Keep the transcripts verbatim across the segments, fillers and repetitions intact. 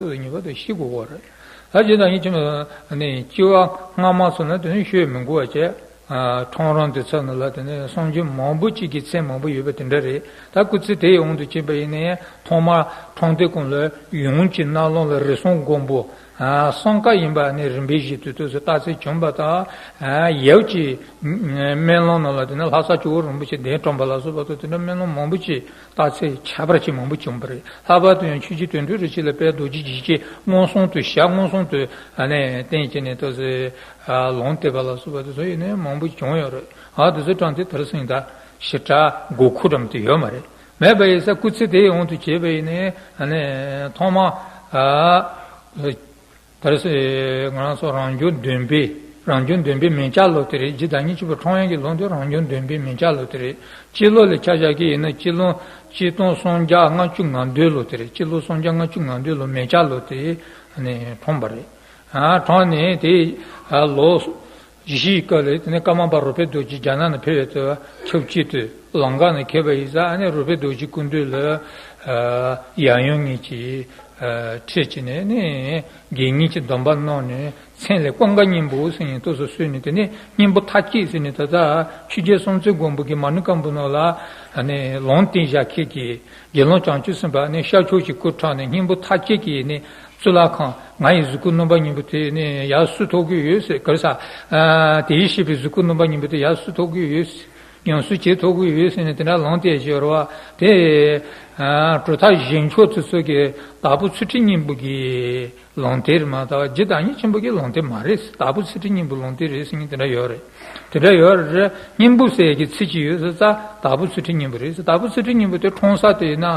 ཚོ་ངེས་པར་དུ་ཤེས་དགོས་ཀྱི་རེད། ད་ཇི་ལྟར་ཡིན་ཕྱིན་ནས་སྐྱེ་བ་སྔ་མ་སོང་ན་དེ་ནི་ཤོད་མི་དགོས་པ་བྱས། ཁྲོམ་ར་དེ་ཚོ་ནང་ལ་དེ་ནས་སངས་རྒྱས་མང་པོ་ཅིག་གི་མཚན་མང་པོ་ཡོད་པ་དེ་འདྲ་རེད། ད་སྐུ་ཚེ་དེའི་དབང་དུ་བྱས་པ་ཡིན་ནའི་ཐོག་མར་ཁྲོམ་སྡེ་ཁོངས་ལ་ཡུམ་གྱི་རྣ་ལམ་ལ་རིགས་གསུམ་མགོན་པོ་སྲུང་སྐར་ཡིན་པ་ནི་རིམ་པས་བཞིན་དུ་དུས་སུ་རྟགས་མཚན་བྱུང་བ་དང་། ཡབ་ཀྱི་སྨོན་ལམ་ནང་ལ་དེ་ནས་ལྷ་ས་ཇོ་བོ་རིན་པོ་ཆེ་གདན་དྲངས་པ་ལ་སོགས་པ་དང་དེ་འདྲ་སྨོན་ལམ་མང་པོ་ཅིག་རྟགས་མཚན་ཁྱད་པར་ཅན་མང་པོ་བྱུང་བ་རེད། ལྷག་པར་དུ་ཡང་ཆོས་རྗེ་དོན་གྲུབ་རིན་ཆེན་ལ་དཔལ་རྡོ་རྗེ་འཇིགས་བྱེད་མངོན་སུམ་དུ་ཞལ་མངོན་སུམ་དུ་ཨ་ནས་བསྟན་བྱས་ནས་ཏོག་ཙེ་ལུང་བསྟན་པ་ལ་སོགས་པ་དེ་ཚོ་ཡིན་ནའི་མང་པོ་བྱུང་ཡོད་རེད། ཨ་དེ་ཚོའི་གྲངས་དེ་དེར་སོང་ད་ཞེ་དྲག་དགོས་མཁོ་འདྲ་མོ་དེ་ཡོད་མ་རེད། མེད་པ་ཡིན་ས་སྐུ་ཚེ་དེའི་དབང་དུ་བྱས་པ་ཡིན་ནའི་ཨ་ནས་ཐོག་མ་ཨ། ད་རེས་ང་རང་ཚོ་རང་བྱུང་འདོན་པའི་རང་བྱུང་འདོན་པའི་མན་ཆད་ལོ་དེ་རེད། རྗེ་བདག་ཉིད་ཆེན་པོ་ཁྲོམ་དབྱངས་ཀྱི་ལུང་དེ་རང་བྱུང་འདོན་པའི་མན་ཆད་ལོ་དེ་རེད། སྤྱི་ལོ་ལ་ཆ་བཞག་གི་ཡིན་ན་སྤྱི་ལོ་སྤྱི་ལོ་སུམ་བརྒྱ་ལྔ་བཅུ་ང་བདུན་ལོ་དེ་རེད། སྤྱི་ལོ་སུམ་བརྒྱ་ལྔ་བཅུ་ང་བདུན་ལོ་མན་ཆད་ལོ་དེ་ནས་འཁྲུངས་པ་རེད། ཨ་འཁྲུངས་ནས་དེ་ལོ་བཞི་ཡི་སྐབས་ལ་དེ་ནས་ཀརྨ་པ་རོལ་པའི་རྡོ་རྗེ་རྒྱ་ནག་ནས་ཕེབས་པའི་དུས་ཆབས་ཅིག་ཏུ་ལང་ཀ་ནས་ཁྱེར་བ་ཡིན་ཙང་ཨ་ནི་རོལ་པའི་རྡོ་རྗེ་སྐུ་མདུན་ལ་ཡབ་ཡུམ་གཉིས་ཀྱིས་ཁྲིད་བྱས་ནས་ནི་དགེ་བསྙེན་གྱི་སྡོམ་པ་གནང་ནས་མཚན་ལ་ཀུན་དགའ་སྙིང་པོ་ཟེར་ནས་ཏོག་ཙམ་གསོལ་ནས། དེ་ནས་སྙིང་པོ་མཐའ་བསྐྱེད་ཟེར་ནས་ད་ལྟ་ཆོས་རྒྱལ་སྲོང་བཙན་སྒམ་པོ་གི་མ་ཎི་བཀའ་འབུམ་ནང་ལ་ནི་ལུང་བསྟན་བཞག་མཁན་གྱི་དགེ་སློང་བྱང་ཆུབ་སེམས་དཔའ་ནི་ཤར་ཕྱོགས་ཀྱི་སྐུ་འཁྲུངས་ནས་སྙིང་པོ་མཐའ་བསྐྱེད་ཀྱི་ནི་གཙུག་ལག་ཁང་ང་ཡི་གཟུགས་སྐུ་སྣུམ་པ་སྙིང་པོ་དེ་ནི་ཡར་བསུ་ཐུབ་ཀྱི་ཡོད་ཟེར། ག་རེ་ཟ། དེའི་ཤེས་པའི་གཟུགས་སྐུ་སྣུམ་པ་སྙིང་པོ་དེ་ཡར་བསུ་ཐུབ་ཀྱི་ཡོད་ཟེར། ཉམས་གསོ་བྱེད་ཐུབ་ཀྱི་ཡོད་ཟེར་ནས་དེ་འདྲ་ལུང་བསྟན་བཞག་རེད་བ། དེ་གྲུབ་མཐའ་བཞི་མཆོག་དེ་ཚོ་གི་དྭགས་པོ་ཚུལ་ཁྲིམས་སྙིང་པོ་གི་ལུང་བསྟན་རེད་མ་གཏོགས་རྗེ་བདག་ཉིད་ཆེན་པོ་གི་ལུང་བསྟན་མ་རེད། དྭགས་པོ་ཚུལ་ཁྲིམས་སྙིང་པོའི་ལུང་བསྟན་རེད་ཟེར་མཁན་དེ་འདྲ་ཡོད་རེད། དེ་འདྲ་ཡོད་རེད། སྙིང་པོ་ཟེར་གྱི་ཚིག་ཅིག་ཡོད་ཟེར་ཙང་དྭགས་པོ་ཚུལ་ཁྲིམས་སྙིང་པོ་རེད་ཟེར། དྭགས་པོ་ཚུལ་ཁྲིམས་སྙིང་པོ་དེ་འཁྲུངས་ས་དེ་ཡིན་ན་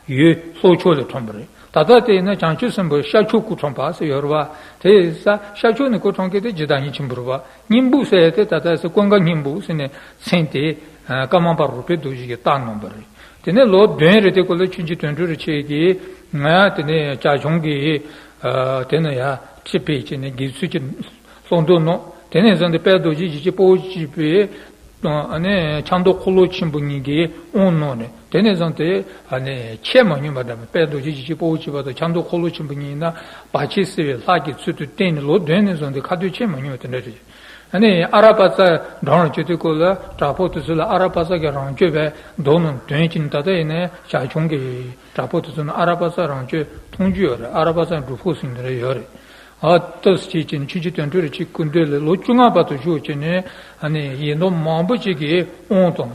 ཡུལ་ལྷོ་ཕྱོགས་ལ་འཁྲུངས་པ་རེད། ད་ལྟ་དེ་ཡིན་ན་བྱང་ཆུབ་སེམས་དཔའ་ཤར་ཕྱོགས་སྐུ་འཁྲུངས་པ་ཟེར་ཡོད་རེད་བ། དེ་ཡིན་ཙང་ཤར་ཕྱོགས་ནས་སྐུ་འཁྲུངས་མཁན་དེ་རྗེ་བདག་ཉིད་ཆེན་པོ་རེད་བ། སྙིང་པོ་ཟེར་ཡ་དེ་ད་ལྟ་ཟེར་ཀུན་དགའ་སྙིང་པོ་ཟེར་ནས་མཚན་དེ་ཀརྨ་པ་རོལ་པའི་རྡོ་རྗེ་གིས་བཏགས་གནང་བ་རེད། དེ་ནས་ལོ་བདུན་རེ་དེ་སྐོར་ལ་ཆོས་རྗེ་དོན་གྲུབ་རིན་ཆེན་གྱིས་ང་དེ་ནས་བྱ་ཁྱུང་གི་དེ་ནས་ཡར་ཁྲིད་ཕེབས་བྱས་ནས་དགེ་ཚུལ་གྱི་སློབ་འདོན་གནང་། དེ་ནས་བཟུང་སྟེ་དཔལ་རྡོ་རྗེ་འཇིགས་བྱེད་དཔའ་བོ་གཅིག་པའི་ཨ་ནི་ཆབ་མདོ་འཁོར་ལོ་ཆེན་པོ་གཉིས་ཀྱིས་དབང་གནང་ནས་དེ་ནས་བཟུང་སྟེ་ཨ་ནི་ཆད་མ་མྱོང་བ་འདྲ་བ། དཔལ་རྡོ་རྗེ་འཇིགས་བྱེད་དཔའ་བོ་གཅིག་པ་དང་ཆབ་མདོ་འཁོར་ལོ་ཆེན་པོ་གཉིས་ན་བར་ཆད་སེལ་བའི་ལྷ་གི་ཚུལ་དུ་བསྟན་ནས་ལོ་བདུན་ནས་བཟུང་སྟེ་ཁ་ཐུག་ཆད་མ་མྱོང་བ་དེ་འདྲ་རེད། ཨ་ནི་ཨ་ར་པ་ཙ་འགྲམ་ལ་བྱོན་དུས་སྐབས་ལ་དྲག་པོ་དེ་ཚོ་ལ་ཨ་ར་པ་ཙ་གི་རང་སྐྱོབ་པའི་མདོ་རྣམས་འདོན་གྱིན། ད་ལྟ་ཡིན་ནའི་བྱ་ཁྱུང་གི་དྲག་པོ་དེ་ཚོ་ནི་ཨ་ར་པ་ཙ་རང་སྐྱོབ་མཐོང་རྒྱུ་ཡོད་རེད། ཨ་ར་པ་ཙ་སྒྲུབ་ཕུག་ཟེར་འདི་འདྲ་ཡོད་རེད། ཨ་ཏོག་ཙམ་བྱས་ཀྱིན་ཆོས་རྗེ་དོན་གྲུབ་རིན་ཆེན་སྐུ་མདུན་ལ་ལོ་བཅོ་ལྔ་བར་དུ་བཞུགས་བྱས་ནས་ཨ་ནི་ཡི་དམ་མང་པོ་ཅིག་གི་དབང་དང་།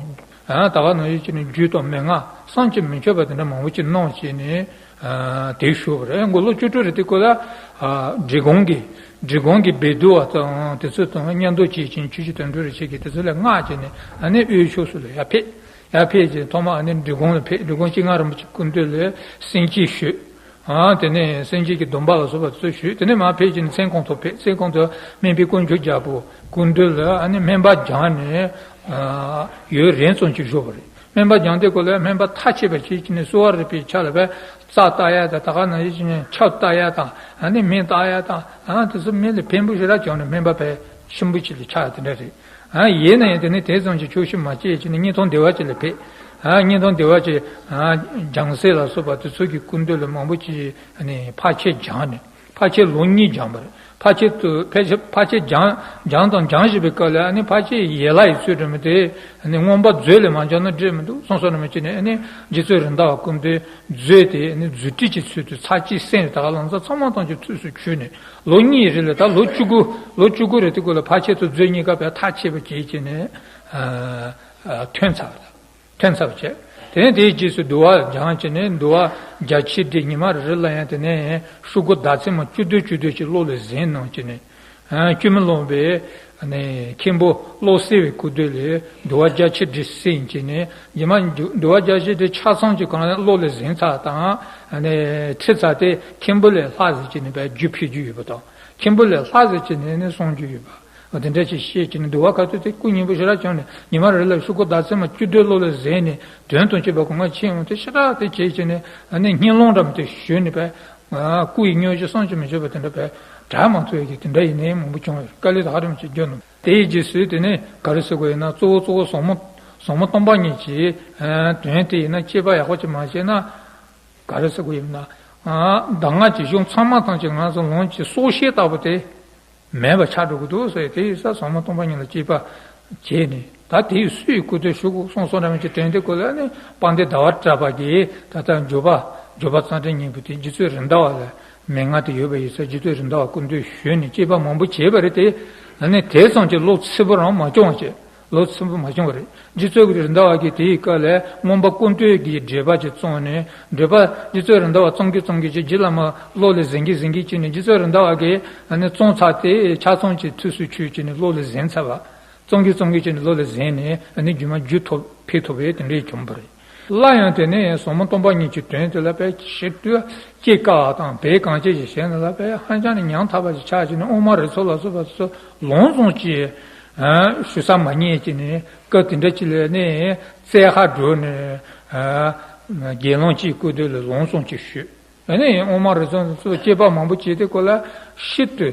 ཨ་ད་ག་ནང་བཞིན་བྱས་ནས་རྒྱུད་དང་མན་ངག་བསམ་གྱིས་མི་ཁྱབ་པ་དེ་འདྲ་མང་པོ་ཅིག་གནང་བྱས་ནས། ཨ་དེ་བཞུགས་པ་རེད། མགོ་ལོག་བཅུ་དྲུག་རེད། དེ་སྐོར་ལ་ཨ་འབྲི་གུང་གི་འབྲི་གུང་གི་སྦས་འདུལ་བ་དང་དེ་ཚོ་དང་མཉམ་དུ་བྱས་ཀྱིན་ཆོས་རྗེ་དོན་གྲུབ་རིན་ཆེན་གྱིས་དེ་ཚོ་ལ་མངགས་བྱས་ནས་ཨ་ནི་དབུས་ཕྱོགས་སུ་ལ་ཡར་ཕེབས། ཡར་ཕེབས་ཀྱིན་ཐོག་མ་ཨ་ནི་འབྲི་གུང་ལ་ཕེབས། འབྲི་གུང་སྤྱན་སྔ་རིན་པོ་ཆེ་སྐུ་མདུན་ལ་གསན་བྱིན་ཞུས། ཨ་དེ་ནས་གསན་བྱིན་གྱི་སྡོམ་པ་ལ་སོགས་པ་དེ་ཚོ་ཞུས། དེ་ནས་མར་ཕེབས་ཀྱིན་མཚན་ཁང་དུ་ཕེབས། མཚན་ཁང་དུ་སྨན་པའི་དཀོན་མཆོག་རྒྱལ་པོ་སྐུ་མདུན་ལ་ཨ་ནི་སྨན་པ་སྦྱངས་ནས་ཨ་ཡུན་རིང་ཙམ་ཅིག་བཞུགས་པ་རེད། སྨན་པ་སྦྱངས་དུས་སྐབས་ལ་སྨན་པ་མཐའ་ཆད་པ་བྱས་ཀྱིན་ནས་གསོ་བ་རིག་པའི་ཆ་ལ་བས་རྩ་བལྟ་ཡ་དང་། ད་ག་ནང་བཞིན་བྱས་ནས་ཆབ་བལྟ་ཡ་དང་། ཨ་ནི་མེ་བཏགས་ཡ་དང་། ཨ་དེ་ཚོ་མི་ལ་ཕན་པོ་ཞེ་དྲག་བྱུང་ནས་སྨན་པ་དཔེ་ཆེན་པོ་ཅིག་ལ་ཆགས་དེ་འདྲ་རེད། ཨ་ཡིན་ན་ཡང་དེ་ནས་དེ་ཙམ་གྱིས་ཆོག་ཤེས་མ་བྱས་ཀྱིན་ནས་སྙིང་ཐང་བདེ་བ་ཅན་ལ་ཕེབས། ཨ་སྙིང་ཐང་བདེ་བ་ཅན། ཨ་སྦྱང་སྲེག་ལ་སོགས་པ་དེ་ཚོ་གི་སྐུ་མདུན་ལ་མང་པོ་ཅིག་ཨ་ནི་ཕར་ཆེར་སྦྱངས་ནས། ཕལ་ཆེར་ལོ་གཉིས་སྦྱངས་པ་རེད། ཕལ་ཆེར་དུ་ཕལ་ཆེར་ཕལ་ཆེར་སྦྱངས་སྦྱངས་དང་སྦྱང་བཞིན་པའི་སྐབས་ལ་ཨ་ནི་ཕལ་ཆེར་ཡན་ལག་གི་ཚུལ་འདྲ་མོ་དེ་ཨ་ནི་མངོན་པ་མཛོད་ལས་མ་སྦྱངས་ན་འགྲིག་མི་འདུག་བསམ་བསམ་འདྲ་མོ་བྱས་ནས། ཨ་ནི་རྗེ་བཙུན་རེད་མདའ་བ་སྐུ་མདུན་མཛོད་དེ་ཨ་ནི་མཛོད་བྲིས་ཀྱི་ཚུལ་དུ་ཚར་གཅིག་གསན་ནས། ད་ག་ལམ་སང་ཚང་མ་ཐམས་ཅད་ཚུགས་སུ་ཆུད་ནས་ལོ་གཉིས་རིང་ལ། ད་ལོ་བཅུ་དགུ་ལོ་བཅུ་དགུ་རེད། དེ་སྐབས་ལ་ཕལ་ཆེར་དུ་མཛོད་གཉིས་ཀ་བས་ཐག་ཆད་པ་བྱས་བྱས་ནས་ཨ་ཨ་ཐོན་ཚར་བ་དང་། ཐོན་ཚར་བ་བྱས། དེ་ནས་དེའི་རྗེས་སུ་འདུལ་བ་སྦྱངས་བྱས་ནས་འདུལ་བ་རྒྱ་ཆེར་བསྒྲིལ། ཉི་མ་རེ་རེ་ལ་ཡང་དེ་ནས་ཤོག་གུ་ཟླ་ཚེས་མ་བཅུ་བདུན་བཅུ་བདུན་ཅིག་བློ་ལ་ཟིན་གནང་བྱས་ནས། ཨ་སྐྱོན་མེད་ཀློང་པའི་ཨ་ནི་མཁན་པོ་བློ་གསལ་བའི་སྐུ་མདུན་ལ་འདུལ་བ་རྒྱ་ཆེར་བསྒྲིལ་གསན་བྱས་ནས། ཉི་མ་འདུལ་བ་རྒྱ་ཆེར་བསྒྲིལ་ཆ་ཚང་གཅིག་གང་ལ་བློ་ལ་ཟིན་ཚར་དང་། ཨ་ནི་ཁྲིད་ཚར་ཏེ་མཁན་པོ་ལས་ལྷག་ཟེར་བྱས་ནས་བས་རྒྱུ་ཕུལ་རྒྱུ་ཡོད་པ་དང་། མཁན་པོ་ལས་ལྷག་ཟེར་བྱས་ནས་ནི་གསུང་རྒྱུ་ཡོད་པ། འོ་དེ་འདྲ་ཞིག་བཤད་ཀྱིན་ནས་འདུལ་བ་ཁ་ཐུག་དེ་སྐུ་མཉེས་པོ་ཞེ་དྲག་བྱུང་ནས། ཉི་མ་རེ་ལ་ཤོག་གུ་ཟླ་ཚེས་མ་བཅུ་བདུན་བློ་ལ་ཟིན་ནས་དོན་དང་བཅས་པ་གོ་ང་ཆེ་འོང་དེ་ཞེ་དྲག་དེ་བྱས་བྱས་ནས། ཨ་ནི་སྙིང་རླུང་འདྲ་མོ་དེ་ཞུས་ནས་བས་སྐུ་ཡི་སྙུང་གཞི་བསམ་གྱིས་མི་ཁྱབ་པ་དེ་འདྲ་བས་དྲག་མ་ཐུབ་ཀྱི་དེ་འདྲ་ཡིན་ནའི་མང་པོ་བྱུང་བས། དཀའ་ལས་ད་ག་རེ་མ་བྱེད་རྒྱུ་ནོ། དེའི་རྗེས་སུ་དེ་ནས་ག་རེ་ཟེར་དགོས་ཡིན་ན། གཙོ་བོ་གཙོ་བོ་ཟབ་མོ་ཟབ་མོ་སྟོང་པ་ཉིད་ཀྱི་དོན་དེ་ཡིན་ན་དཔྱད་པ་ཡག་པོ་ཅིག་མ་བྱས་ན། ག་རེ་ཟེར་དགོས་ཡིན་ན། གདམས་ངག་གི་གཞུང་ཚང་མ་ཐམས་ཅད་ང་ཚོ་ལུང་གི་སྲོག་ཤིང་ལྟ་བུ་དེ་མེད་པ་ཆགས་འགྲོ་གི་འདུག་ཟེར། དེ་ཡིན་ཙང་ཟབ་མོ་སྟོང་པ་ཉིད་ལ་དཔྱད་པ་བྱས་ནས། ད་དེ་ཡི་སུ་ཡིས་སྐུལ་འདེད་ཞུ་དགོས་གསུངས་སོང་འདྲ་མིན་གྱི་དོན་དེ་སྐོར་ལ་ནི་དཔལ་ལྡན་ཟླ་བ་གྲགས་པ་གིས་ད་ལྟ་འབྱོར་པ་འབྱོར་པ་གཙང་སྦྲའི་སྙིང་པོ་དེ་རྗེ་བཙུན་རེད་མདའ་བ་ལ་མན་ངག་དེ་ཡོད་པ་ཡིན་ཙང་རྗེ་བཙུན་རེད་མདའ་བ་སྐུ་མདུན་ཞུས་ནས་དཔྱད་པ་མང་པོ་བྱས་པ་རེད་དེ། ཨ་ནི་དེ་ཙམ་གྱི་བློ་ཚིམ་པོ་རང་མ་བྱུང་བ་བྱས། བློ་ཚིམ་པོ་མ་བྱུང་བ་རེད། རྗེ་བཙུན་རེད་མདའ་བ་གིས་དེའི་སྐབས་ལ་མངོན་པ་ཀུན་བཏུས་ཀྱི་འགྲེལ་པ་ཅིག་བརྩམས་ནས། འགྲེལ་པ་རྗེ་བཙུན་རེད་མདའ་བ་བརྩམས་གི་བརྩམས་གི་ཅིག་རྗེ་བླ་མ་བློ་ལ་ཟིན་གི་ཟིན་གི་བྱས་ནས། རྗེ་བཙུན་རེད་མདའ་བ་གིས་ཨ་ནི་བརྩམས་ཚར་དེ་ཆ་ཚང་གི་ཐུགས་སུ་ཆུད་བྱས་ནས་བློ་ལ་ཟིན་ཚར་བ། བརྩམས་གི་བརྩམས་གི་བྱས་ནས་བློ་ལ་ཟིན་ནས། ཨ་ནི་རྗེས་མ་རྒྱུད་ཐོབ་འཕེལ་ཐུབ་པའི་དེ་འདྲའི་བྱུང་བ་རེད། སླར་ཡང་དེ་ནས་ཟབ་མོ་སྟོང་པ་ཉིད་ཀྱི་དོན་དེ་ལ་དཔེ་ཞིབ་ཏུ་དཔྱད་དཀའ་བ་དང་། བོད་གངས་ཅན་གྱི་ཞིང་ལ་དཔེ་ཧ་ཅང་ནས་ཉམ་ཐག་པ་ཞིག་ཆགས་བྱས་ནས། དབུ་མ་རིགས་ཚོགས་ལ་སོགས་པ་ཚོ་ལམ་སང་ཅིག་ཞུ་ས་མ་རྙེད་བྱས་ནས། སྐབས་དེ་འདྲ་ཅིག་ལ་ནི་བཙལ་ཧ་འགྲོ་ནས། དགེ་སློང་གཅིག་སྐུ་མདུན་ལ་ལམ་སང་ཅིག་ཞུས། ཨ་ནི་དབུ་མ་རིགས་ཚོགས་ཚོ་དཔྱད་པ་མང་པོ་བྱས་དེ་སྐོར་ལ་ཤིན་ཏུ་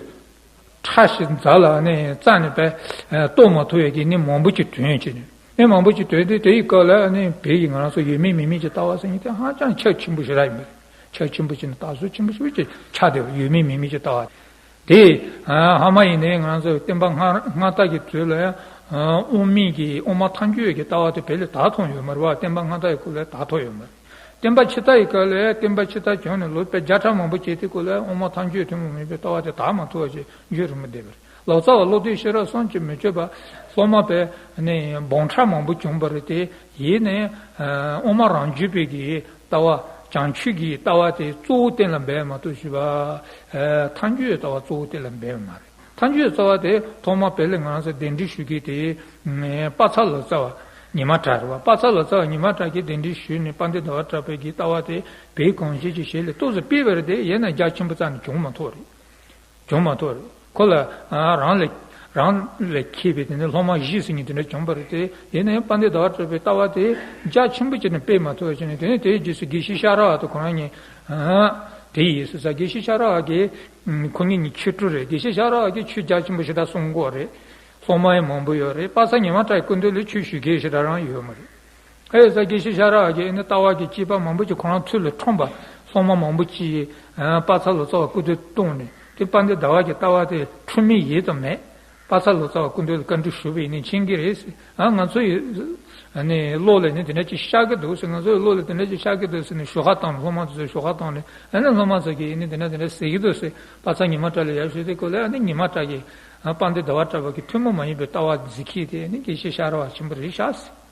ཕྲ་ཞིང་ཛ་ལ་ནི་རྩ་ནས་པས་རྟོགས་མ་ཐུབ་ཡས་ཀྱི་ནི་མང་པོ་ཅིག་ཐོན་བྱས་ནས། ཨེ་མང་པོ་ཅིག་ཐོན་ཏེ། དེའི་སྐབས་ལ་ནི་བོད་ཀྱི་ང་རང་ཚོ་ཡོད་མེད་མེད་མིན་གྱི་ལྟ་བ་ཟེར་མཁན་དེ་ཧ་ཅང་ཁྱབ་ཆེན་པོ་ཞེ་དྲག་ཡིན་པ་རེད། ཁྱབ་ཆེན་པོ་ཅིག་ནི་དར་སྲོལ་ཆེན་པོ་ཞིག་ཅིག་ཆགས་བསྡད་པ། ཡོད་མེད་མེད་མིན་གྱི་ལྟ་བ་དེ། ཨ་ཧ་མ་ཡིན་ནའི་ང་རང་ཚོ་བསྟན་པ་སྔ་སྔ་དར་གྱི་དུས་ལ་ཡང་དབུ་མའི་གི་དབུ་མ་ཐལ་འགྱུར་གྱི་ལྟ་བ་དེ་བོད་ལ་དར་ཐོན་ཡོད་མ་རེད་བ། བསྟན་པ་སྔ་དར་གྱི་སྐོར་ལ་དར་ཐོན་ཡོད་མ་རེད། བསྟན་པ་ཕྱི་དར་ཡི་སྐབས་ལ་བསྟན་པ་ཕྱི་དར་བྱུང་ནས་ལོ་དཔེ་བརྒྱ་ཕྲག་མང་པོ་སྐྱེལ་དུས་སྐབས་ལ་དབུ་མ་ཐལ་འགྱུར་ཐུན་མོང་མིན་པའི་ལྟ་བ་དེ་དར་མ་ཐུབ་པ་ཞིག་འགྱུར་རིམ་པ་བསྡད་པ་རེད། ལོ་ཙཱ་བ་བློ་གཏད་ཤེས་རབ་གསུམ་གྱིས་མི་ཆོད་པ་སློབ་མ་དཔེ་ནི་འབུམ་ཕྲག་མང་པོ་བྱུང་བ་རེད་དེ། ཡིན་ནའི་དབུ་མ་རང་རྒྱུད་པའི་གི་ལྟ་བ། བྱང་ཆུབ་ཀྱི་ལྟ་བ་དེ་གཙོ་བོ་གཏན་ལ་འབེབས་མ་ཐུབ་ཞུས་པ། ཐལ་འགྱུར་ལྟ་བ་གཙོ་བོ་གཏན་ལ་འབེབས་མ་རེད། ཐལ་འགྱུར་ལྟ་བ་དེ་ཐོག་མ་བོད་ལ་ང་རང་ཚོ་གདན་འདྲེན་ཞུ་མཁན་དེ་དཔལ་བརྩེགས་ལོ་ཙཱ་བ་ཉི་མ་གྲགས་རེད་བ། དཔལ་བརྩེགས་ལོ་ཙཱ་བ་ཉི་མ་གྲགས་ཀྱིས་གདན་འདྲེན་ཞུས་ནས། དཔལ་ལྡན་ཟླ་བ་གྲགས་པའི་གི་ལྟ་བ་དེ་བོད་གངས་ཅན་གྱི་ཞིང་ལ་ཏོག་ཙམ་སྤེལ་བ་རེད་དེ། ཡིན་ན་རྒྱ་ཆེན་པོ་རྩ་ནས་བྱུང་མ་ཐུབ་རེད། བྱུང་མ་ཐུབ་རེད། ཁོ་ལ་ཨ་རང་ལ་རང་ལ་མཁས་པའི་དེ་ནས་སློབ་མ་བཞི་ཟེར་མཁན་དེ་འདྲ་བྱུང་བ་རེད་དེ། ཡིན་ནའི་དཔལ་ལྡན་ཟླ་བ་གྲགས་པའི་ལྟ་བ་དེ་རྒྱ་ཆེན་པོ་བྱས་ནས་སྤེལ་མ་ཐུབ་པ་བྱས་ནས། དེ་ནས་དེའི་རྗེས་སུ་དགེ་བཤེས་ཤ་ར་བ་དང་ཁོ་རང་གཉིས། ཨ་དེ་ཡིན་ཟེར་ས། དགེ་བཤེས་ཤ་ར་བ་གིས་ཁོ་གཉིས་གཉིས་ཆོས་གྲོགས་རེད། དགེ་བཤེས་ཤ་ར་བ་གིས་ཆོས་རྒྱ་ཆེན་པོ་ཞེ་དྲག་གསུང་གི་ཡོད་རེད། སློབ་མ་ཡང་མང་པོ་ཡོད་རེད། དཔལ་བརྩེགས་ཉི་མ་གྲགས་ཀྱི་སྐུ་མདུན་ལ་ཆོས་ཞུ་མཁན་ཞེ་དྲག་རང་ཡོད་མ་རེད། ཨེ་ས་དགེ་བཤེས་ཤ་ར་བ་གིས་ནི་ལྟ་བ་གི་དཔྱད་པ་མང་པོ་ཅིག་ཁོ་རང་ཚུར་ལ་འཁྲུངས་པ། སློབ་མ་མང་པོ་ཅིག་ཨ་དཔལ་བརྩེགས་ལོ་ཙཱ་བ་སྐུ་མདུན་བཏང་ནས། དེ་དཔལ་ལྡན་ཟླ་བ་གི་ལྟ་བ་དེ་འཁྲུལ་མེད་ཡེ་ཙམ་མེད། དཔལ་བརྩེགས་ལོ་ཙཱ་བ་སྐུ་མདུན་ལ་བཀའ་འདྲི་ཞུས་པ་ཡིན་ནའི་མཁྱེན་གྱི་རེད་ཟེར། ཨ་ང་ཚོ་ཡི་ཨ་ནི་བློ་ལ་ནི་དེ་འདྲ་ཅིག་ཤར་གྱི་འདུག་ཟེར། ང་ཚོ་ཡི་བློ་ལ་དེ་འདྲ་ཅིག་ཤར་གྱི་འདུག་ཟེར་ནས་ཞུ་ཧ་བཏང་། སློབ་མ་ཚོ་ཚོས་ཞུ་ཧ་བཏང་ནས། ཨ་ནི་སློབ་མ་ཚོ་གིས་ནི་དེ་འདྲ་དེ་འདྲ་ཟེར་གྱི་འདུག་ཟེར། དཔལ་བརྩེགས་ཉི་མ་གྲགས་ལ་ཡར་ཞུས་དུས་སྐབས་ལ། ཨ་ནི་ཉི་མ་གྲགས་ཀྱིས་ཨ་དཔལ་ལྡན་ཟླ་བ་གྲགས་པ་གི་ཐུན་མོང་མ་ཡིན་པའི་ལྟ་བ་འཛིན་མཁན་དེ་ནི་དགེ་བཤེས་ཤ་ར་བ་ཆེན་པོ་རེད་ཤག་ཟེར།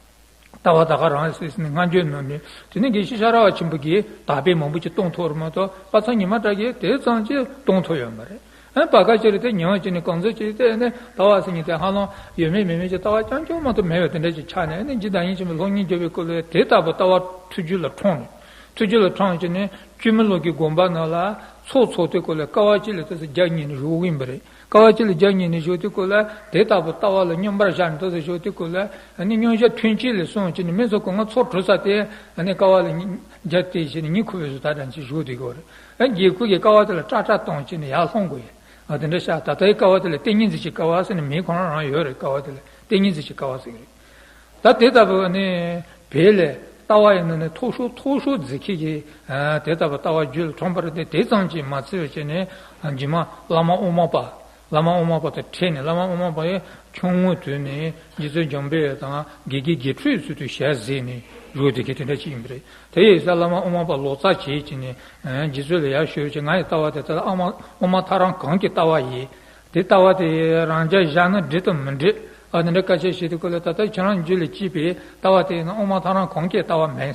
ལྟ་བ་ད་ག་རང་ཟེར་ནས་བསྔགས་བརྗོད་གནང་ནས། དེ་ནས་དགེ་བཤེས་ཤ་ར་བ་ཆེན་པོ་གིས་དག་པའི་མང་པོ་ཅིག་གཏོང་ཐུབ་རེད་མ་གཏོགས། དཔལ་བརྩེགས་ཉི་མ་གྲགས་ཀྱིས་དེ་ཙམ་ཅིག་གཏོང་ཐུབ་ཡོད་མ་རེད། ཨ་བར་སྐབས་ཅིག་རེད་དེ། ཉུང་ཅིག་ནས་གང་ཚོད་ཅིག་དེ་ནས་ལྟ་བ་ཟེར་མཁན་དེ་ཧ་ལམ་ཡོད་མེད་མེད་མེད་ཀྱི་ལྟ་བ་རྐྱང་རྐྱང་མ་གཏོགས་མེད་པ་དེ་འདྲ་ཅིག་ཆགས་ནས། ཨ་ནི་རྗེ་བདག་ཉིད་ཆེན་པོས་སློབ་གཉེར་རྒྱབ་པའི་སྐབས་ལ་དེ་ལྟ་བུ་ལྟ་བ་ཐུགས་རྒྱུད་ལ་འཁྲུངས་ནས། ཐུགས་རྒྱུད་ལ་འཁྲུངས་བྱས་ནས་བཅོས་མིན་ལུགས་ཀྱི་དགོངས་པ་རྣམས་ལ་ཚོགས་ཚོགས་དུས་སྐབས་ལ་དཀའ་བ་སྤྱི་ལ་ཏོག་ཙམ་རྒྱབ་ཉེས་ནས་བཞུགས་ཡིན་པ་རེད། དཀའ་བ་སྤྱི་ལ་རྒྱབ་ཉེས་ནས་བཞུགས་དུས་སྐབས་ལ། དེ་ལྟ་བུ་ལྟ་བ་ལ་སྙོམས་པར་བཞག་ནས་ཏོག་ཙམ་བཞུགས་དུས་སྐབས་ལ། ཨ་ནི་སྙོམས་འཇུག་ཐུན་གཅིག་ལ་སོང་བྱས་ནས་མི་ཚོ་གོ་ང་ཚོགས་གྲུབ་ས་དེ། ཨ་ནི་དཀའ་བ་ལ་རྒྱབ་བལྟས་བྱས་ནས་གཉིད་ཁུག་པའི་བཟོ་ལྟ་འདྲ་ཅིག་བཞུགས་བསྡད་ཀྱི་ཡོད་རེད། ཨ་དགེ་བསྐུལ་གྱི་དཀའ་བ་དེ་ལ་སྐྲག་སྐྲག་གཏོང་བྱས་ནས་ཡར་ལྷུང་དགོས་ཡ། ཨ་དེ་འདྲ་ཤག་ད་ལྟའི་དཀའ་བ་དེ་ལ་ཏིང་ངེ་འཛིན་གྱི་དཀའ་བ་ཟེར་ནས་མིང་ཁོ་རང་རང་ཡོད་རེད། དཀའ་བ་དེ་ལ་ཏིང་ངེ་འཛིན་གྱི་དཀའ་བ་ཟེར་གྱི་རེད། ད་དེ་ལྟ་བུ་ནི་བོད་ལ་ལྟ་བ་ཡི་ནང་ནས་མཐོ་ཤོས་མཐོ་ཤོས་འཛིན་མཁན་གྱི་ཨ་དེ་ལྟ་བུ་ལྟ་བ་རྒྱུད་ལ་འཁྲུངས་པ་རེད་དེ། དེ་ཙམ་གྱིས་མ་ཚད་པ་བྱས་ནས་རྗེས་མ་བླ་མ་དབུ་མ་པ། བླ་མ་དབུ་མ་པ་དང་འཕྲད་ནས། བླ་མ་དབུ་མ་པ་ཡི་ཆུང་ངུའི་དུས་ནས་རྗེ་བཙུན་འཇམ་དཔལ་དང་དགེ་རྒན་དགེ་ཕྲུག་ཚུལ་དུ་ཞལ་གཟིགས་ནས་བཞུགས་བསྡད་མཁན་དེ་འདྲ་ཅིག་ཡིན་པ་རེད། དེ་ཡིན་ཙང་བླ་མ་དབུ་མ་པ་ལོ་ཙཱ་བྱས་བྱས་ནས་རྗེ་བཙུན་ལ་ཡར་ཞུས་བྱས། ང་ཡི་ལྟ་བ་དེ་ད་ལྟ་ཨ་མ་དབུ་མ་ཐལ་རང་གང་གི་ལྟ་བ་ཡིན། དེ་ལྟ་བ་དེ་རང་རྒྱལ་བཞག་ན་འགྲིག་དང་མི་འགྲིག་ཨ་དེ་འདྲ་སྐད་ཆ་བཤད་དུས་སྐབས་ལ། ད་ལྟ་ཁྱེད་རང་རྒྱུད་ལ་སྐྱེས་པའི་ལྟ་བ་དེ་ནི་དབུ་མ་ཐལ་རང་གང་གི་ལྟ་བ་མིན།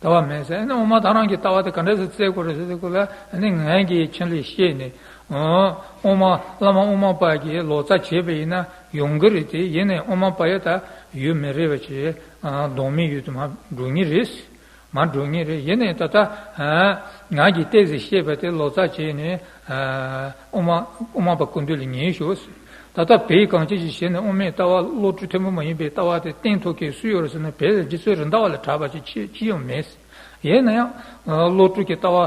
ལྟ་བ་མིན་ཟེར། ཨ་ནི་དབུ་མ་ཐལ་རང་གི་ལྟ་བ་དེ་ག་འདྲ་ཞིག་བཙལ་དགོས་རེད་ཟེར་དུས་སྐབས་ལ། ཨ་ནི་ངས་ཀྱིས་ཁྱེད་ལ་བཤད་ནས། ཨོ། དབུ་མ། བླ་མ་དབུ་མ་པ་གིས་ལོ་ཙཱ་བྱས་པ་ཡིན་ན་ཡོང་གི་རེད་དེ། ཡིན་ནའི་དབུ་མ་པ་ཡི་ད་ཡུལ་མི་རེད་པ་བྱས། ཨ་ལྡོག་མེད་ཡུལ་དུ་མར་འགྲོ་ངེས་རེད། མར་འགྲོ་ངེས་རེད། ཡིན་ནའི་ད་ལྟ་ཨ་ང་གིས་ཏོག་ཙམ་བཤད་པ་དེ་ལོ་ཙཱ་བྱས་ནས། ཨ་དབུ་མ། དབུ་མ་པ་སྐུ་མདུན་ལ་ཉན་ཤོག་ཟེར། ད་ལྟ་བོད་གངས་ཅན་གྱི་ཞིང་ནས་དབུ་མའི་ལྟ་བ། བློ་གྲོས་ཐུན་མོང་མ་ཡིན་པའི་ལྟ་བ་དེ་བསྟན་ཐུབ་མཁན་སུ་ཡོད་རེད་ཟེར་ན། བོད་ལ་རྗེ་བཙུན་རེད་མདའ་བ་ལས་གྲགས་པ་ཅིག་ཅི་ཅི་ཡང་མེད། ཡིན་ན་ཡང་བློ་གྲོས་ཀྱི་ལྟ་བ་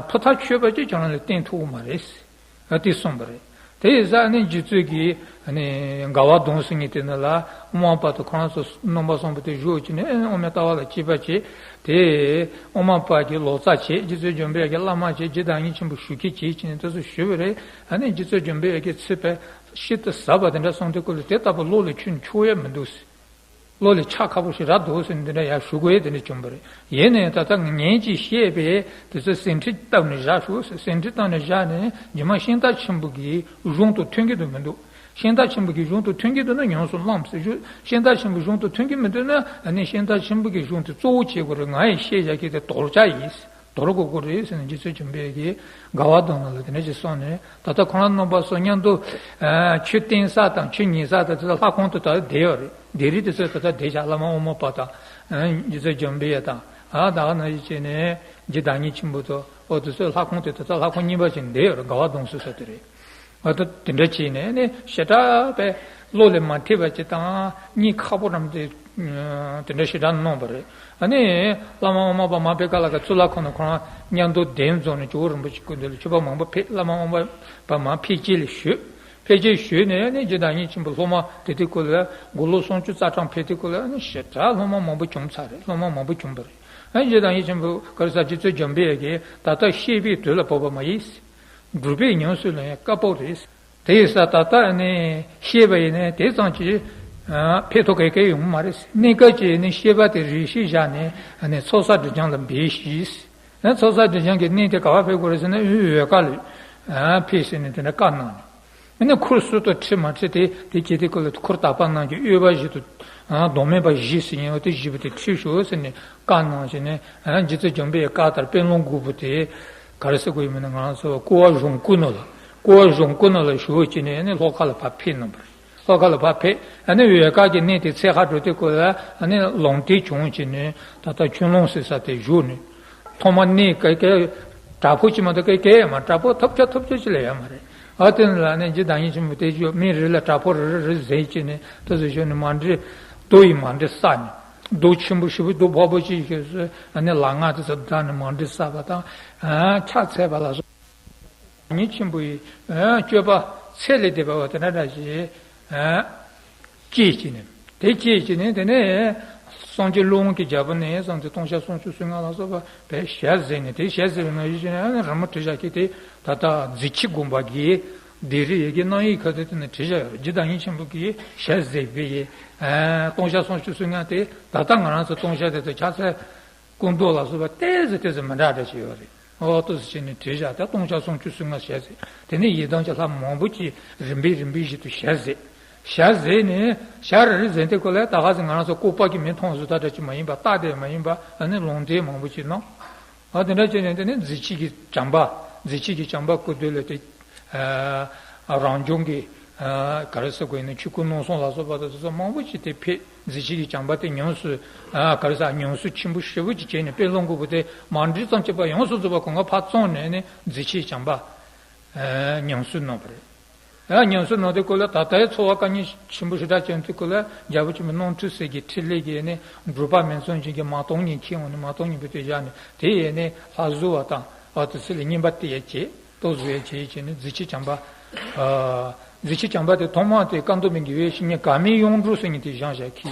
ཕུ་ཐག་ཆོད་པ་ཅིག་ཁྱེད་རང་ལ་བསྟན་ཐུབ་ཀྱི་མ་རེད། དེ་གསུངས་པ་རེད། དེ་ཡིན་ཙང་ནི་རྗེ་བཙུན་གྱིས་ནི་དགའ་བ་དོན་གསུམ་གྱི་དེ་ནི་ལ་དབུ་མ་པ་དང་ཁོ་རང་ཚོ་རྣམ་པ་གསུམ་པོ་དེ་བཞུགས་ཀྱི་ནི་དབུ་མའི་ལྟ་བ་ལ་དཔྱད་པ་བྱས། དེ་དབུ་མ་པ་གི་ལོ་ཙཱ་བྱས། རྗེ་བཙུན་འཇམ་པའི་དབྱངས་ཀྱི་བླ་མ་བྱས། རྗེ་བདག་ཉིད་ཆེན་པོ་ཞུ་མཁན་བྱས་ཀྱི་ནི་དེ་ཚོ་ཞུས་པ་རེད། ཨ་ནི་རྗེ་བཙུན་འཇམ་པའི་དབྱངས་ཀྱིས་ཚིག་དཔེ་ཤིན་ཏུ་ཟབ་པ་དེ་འདྲ་གསུངས་དུས་སྐབས་ལ་དེ་ལྟ་བུ་བློ་ལ་ཁྱོན་ཆུད་ཡ་མི་འདུག་བློ་ལ་ཆགས་ཁག་པོ་ཞིག་རག་འདུག་ཟེར་འདི་འདྲ་ཡར་ཞུ་དགོས་དེ་འདྲ་བྱུང་བ་རེད། ཡིན་ནའི་ད་ལྟ་ངས་ཀྱིས་བཤད་པའི་དེ་ཚོ་ཟིན་བྲིས་བཏབ་ནས་བཞག་ཞུ། ཟིན་བྲིས་བཏབ་ནས་བཞག་ནས་རྗེ་མ་ཤིང་རྟ་ཆེན་པོ་གི་གཞུང་དང་མཐུན་གྱི་འདུག་མི་འདུག་ཤིང་རྟ་ཆེན་པོ་གི་གཞུང་དང་མཐུན་གྱི་འདུག་ན་ཉམས་སུ་བླངས་ཟེར་ཞུ། ཤིང་རྟ་ཆེན་པོའི་གཞུང་དང་མཐུན་གྱི་མི་འདུག་ན་ཨ་ནི་ཤིང་རྟ་ཆེན་པོ་གི་གཞུང་དེ་གཙོ་བོ་བྱེད་དགོས་རེད། ང་ཡིས་བཤད་བཞག་གི་དེ་དོལ་རྒྱལ་ཡིན། དོར་དགོས་ཀྱི་རེད་ཟེར་ནས་རྗེ་བཙུན་འཇམ་པའི་དབྱངས་ཀྱིས་དགའ་བ་དོན་གསུམ་ལ་དེ་འདྲ་ཞིག་གསུངས་ནས། ད་ལྟ་ཁོ་རང་རྣམ་པ་ཚོ་མཉམ་དུ་ཨ་ཆོས་བསྟན་ས་དང་ཆོས་ཉན་ས་དང་དེ་ཚོ་ལྷ་ཁང་དུ་ད་བསྡད་ཡོད་རེད། སྡེ་རིས་དེ་ཚོ་ད་ལྟ་བསྡད་བཞག་བླ་མ་དབུ་མ་པ་དང་ཨ་རྗེ་བཙུན་འཇམ་པའི་དབྱངས་དང་ཨ་ད་ག་ནང་བཞིན་བྱས་ནས་རྗེ་བདག་ཉིད་ཆེན་པོ་དང་ཨོ་དེ་ཚོ་ལྷ་ཁང་དེ་ད་ལྟ་ལྷ་ཁང་གཉིས་པ་ཞིག་བསྡད་ཡོད་རེད། དགའ་བ་དོན་གསུམ་ས་དེ་རེད། ཨ་ད་དེ་འདྲ་བྱས་ནས་ནི་ཞེ་དྲག་པའི་བློ་ལ་མ་ཐེབས་པ་ཅིག་དང་གཉིད་ཁག་པོ་རམ་དེ་དེ་འདྲ་ཞེ་དྲག་གནང་བ་རེད། ཨ་ནི་བླ་མ་དབུ་མ་པ་མ་པའི་བཀའ་ལ་ག་གཙུག་ལག་ཁང་ནང་ཁོ་རང་མཉམ་དུ་གདན་འཛོམས་ནས་ཇོ་བོ་རིན་པོ་ཆེ་སྐུ་མདུན་ལ་མཆོད་པ་མང་པོ་ཕེབས། བླ་མ་དབུ་མ་པ་མར་ཕེབས་སྐྱེལ་ལ་ཞུས། ཕེབས་སྐྱེལ་ཞུས་ནས་ནི་རྗེ་བདག་ཉིད་ཆེན་པོ་སློབ་མ་དེ་དུས་སྐབས་ལ་དགུང་ལོ་སུམ་ཅུ་རྩ་གྲངས་ཕེབས་དུས་སྐབས་ལ་ནི་ཞེ་དྲག་སློབ་མ་མང་པོ་བྱུང་ཚར་རེད། སློབ་མ་མང་པོ་བྱུང་བ་རེད། ཨ་ནི་རྗེ་བདག་ཉིད་ཆེན་པོ་ག་རེ་ཟེར་རྗེ་བཙུན་འཇམ་པའི་དབྱངས་ཀྱིས་ད་ལྟ་བཤད་པའི་དུས་ལ་བབ་པ་མ་ཡིན། སྒྲུབ་པའི་ཉམས་སུ་ལེན་ཡ་དཀའ་པོ་རེད། དེ་ཡིན་ཙང་ད་ལྟ་ནི་བཤད་པ་ཡིན་ནའི་དེ་ཙམ་གྱིས་ཨ་ཕན་ཐོགས་ག་གེ་ཡོང་མ་རེད། གནས་སྐབས་ཀྱི་ནི་བཤད་པ་དེ་རེ་ཞིག་བཞག་ནས་ཨ་ནི་ཚོགས་བསགས་སྒྲིབ་སྦྱང་ལ་འབད་ཤིག་ཨ་ཚོགས་བསགས་སྒྲིབ་སྦྱང་གི་གནས་དེ་ག་པར་ཕེབས་དགོས་རེད་ཟེར་ན་འོད་ཀ་ལ་ཨ་ཕེབས་ཟེར་ནས་དེ་འདྲ་བཀའ་གནང་ནས། ཨ་ནི་འཁོར་སུ་དང་འཁྲིལ་མ་འཁྲིལ་དེ་དེ་བྱེད་དུས་སྐབས་ལ་འཁོར་དག་པ་རྣམས་ཀྱི་དབུས་པ་བཞི་དང་ཨ་གདོང་མེད་པ་བཞི་ཟེར་མཁན་འོ་དེ་བཞི་པོ་དེ་འཁྲིལ་ཤོག་ཟེར་ནས་བཀའ་གནང་བྱས་ནས། ཨ་རྗེ་བཙུན་འཇམ་པའི་བཀའ་ལྟར་དཔལ་ལུང་དགུ་པོ་དེ་ག་རེ་ཟེར་དགོས་ཡོད་མིན་ན། ང་རང་ཚོ་བསྐུལ་བ་གཞུང་བསྐུལ་ནང་ལ། བསྐུལ་བ་གཞུང་བསྐུལ་ནང་ལ་ཞུ་བྱས་ནས་ཨ་ནི་ལྷོ་ཁ་ལ་ཕར་ཕེབས་གནང་བ་རེད། ལྷོ་ཁ་ལ་ཕར་ཕེབས། ཨ་ནི་འོད་དཀར་གྱི་གནས་དེ་ཚད་ཁ་འགྲོ་དུས་སྐབས་ལ་ཨ་ནི་ལུང་བསྟན་བྱུང་བྱས་ནས་ད་ལྟ་ཁྱོན་ལུང་ཟེར་ས་དེ་བཞུགས་ནས། ཐོག་མ་གནས་ག་ག་དྲག་པོ་ཅིག་མ་གཏོགས་ག་ག་མ་དྲག་པོ་ཐོབ་ཆ་ཐོབ་ཆ་ཅིག་ལ་ཡོད་མ་རེད། ཨ་དེ་ལ་ནི་རྗེ་བདག་ཉིད་ཆེན་པོ་དེ་ཞུ་མི་རེ་ལ་དྲག་པོ་རེ་རེ་རེ་ཟེར་བྱས་ནས་ད་གཟོད་ཞུ་ནས་མཎྜལ་རྡོ་ཡི་མཎྜལ་བསགས་ནས། རྡོ་ཆེན་པོ་ཞེ་པོ་རྡོ་འཕགས་པོ་ཅིག་ཞུ་ཟེར། ཨ་ནི་ལ་ང་དེ་ཚོ་བསྡམས་ནས་མཎྜལ་བསགས་པ་དང་ཕྱག་འཚལ་བ་ལ་སོགས། ཉིད་ཆེན་པོ་ཡི་སྤྱོད་པ་ཚད་ལས་འདས་པ་བ་དེ་འདྲ་འདྲ་ཞིག་སྐྱེས་ཀྱི་ནི། དེ་སྐྱེས་ཀྱི་ནི་དེ་ནས་སངས་རྒྱས་ཀླུ་དབང་གི་རྒྱལ་པོ་ནས་བཟུང་སྟེ་སྟོང་ཞག་སུམ་ཅུ་སོ་ལྔ་ལ་སོགས་པ་བས་ཞལ་གཟིགས་ནས། དེ་ཞལ་གཟིགས་པའི་ནང་བཞིན་ཨ་ནི་རི་མོ་བྲིས་བཞག་གི་དེ་ད་ལྟ་མཛེས་ཆོས་དགོན་པ་གི་སྡེ་རིས་ཡི་གེ་རྣམ་དབྱེ་ཁ་ཐུག་དེ་ནས་བྲིས་བཞག་ཡོད་རེད། རྗེ་བདག་ཉིད་ཆེན་པོ་གིས་ཞལ་གཟིགས་པའི་སྟོང་ཞག་སུམ་ཅུ་སོ་ལྔ་དེ་ད་ལྟ་ང་རང་ཚོ་སྟོང་ཞག་དེ་ཚོ་ཕྱག་འཚལ་སྐུ་མདོག་ལ་སོགས་པ་ཏོག་ཙམ་ཏོག་ཙམ་མི་འདྲ་འདྲ་ཞིག་ཡོད་རེད། ཨོ་ཏོག་ཙམ་བྱས་ནས་བྲིས་བཞག་དེ་སྟོང་ཞག་སུམ་ཅུ་སོ་ལྔ་ཞལ་གཟིགས། དེ་ནས་ཡི་དམ་གྱི་ལྷ་མང་པོ་ཅིག་རིམ་པས་རིམ་པས་བཞིན་དུ་ཞལ་གཟིགས། ཞལ་གཟིགས་ནས་ཞལ་རེ་རེ་གཟིགས་དུས་སྐབས་ལ་ད་ག་ཟེ་ང་རང་ཚོ་ལྐོག་པ་གིས་མི་མཐོང་བཟོ་ལྟ་འདྲ་ཅིག་མ་ཡིན་པ། རྟགས་དེ་མ་ཡིན་པ་ཨ་ནི་ལུང་བསྟན་མང་པོ་ཅིག་གནང་། ཨ་དེ་འདྲ་བྱས་ནས་དེ་ནས་མཛེས་ཆོས་ཀྱི་བྱམས་པ། མཛེས་ཆོས་ཀྱི་བྱམས་པ་སྐུ་མདུན་ལ་དེ་ཨ་རང་བྱུང་གི་ཨ་ག་རེ་ཟེར་དགོས་ཡིན་ན་ཆོས་སྐུ་སྣང་གསུམ་ལ་སོགས་པ་དང་དེ་ཚོ་མང་པོ་ཅིག་དེ་ཕེབས། མཛེས་ཆོས་ཀྱི་བྱམས་པ་དེ་ཉམས་སུ་ཨ་ག་རེ་ཟེར་ཉམས་སུ་ཆེན་པོ་ཞེ་པོ་ཅིག་བྱས་ནས་དཔལ་ལུང་དགུ་པོ་དེ་མ་འགྲིག་ཙམ་གྱི་བར་ཡོངས་སུ་རྫོགས་པ་གང་ག་ཕར་བཙོངས་ནས་ནི་མཛེས་ཆོས་ཀྱི་བྱམས་པ་ཨ་ཉམས་སུ་གནང་བ་རེད། ཨ་ཉམས་སུ་གནང་དུས་སྐབས་ལ་ད་ལྟའི་འཚོ་བ་དཀའ་ངལ་ཆེན་པོ་ཞེ་དྲག་བྱུང་དུས་སྐབས་ལ་རྒྱལ་པོ་ཆེན་པོ་རྣམ་ཐོས་སྲས་ཀྱི་ཕྲིན་ལས་ཀྱིས་ནི་འབྲུག་པ་མི་ཚངས་སྦྱིན་གྱིས་མ་བཏང་སྙིང་ཁྱེར་འོང་ནས་མ་བཏང་སྙིང་པོ་དེ་བཞག་ནས་དེ་ཡས་ནས་ལྷ་བཟོ་བ་དང་ཨ་ཏི་སི་ལ་བསྙེན་པ་སྟེར་ཡས་བྱས། ལྟོ་བཟོ་ཡས་བྱས་བྱས་ནས་མཛེས་ཆོས་བྱམས་པ། ཨ་མཛེས་ཆོས་བྱམས་པ་དེ་ཐོག་མ་དེ་ཀ་མདོ་མི་དགེ་བའི་བཤེས་གཉེན་ག་མའི་གཡུང་དྲུང་ཟེར་མཁན་དེ་བཞེངས་བཞག་གི་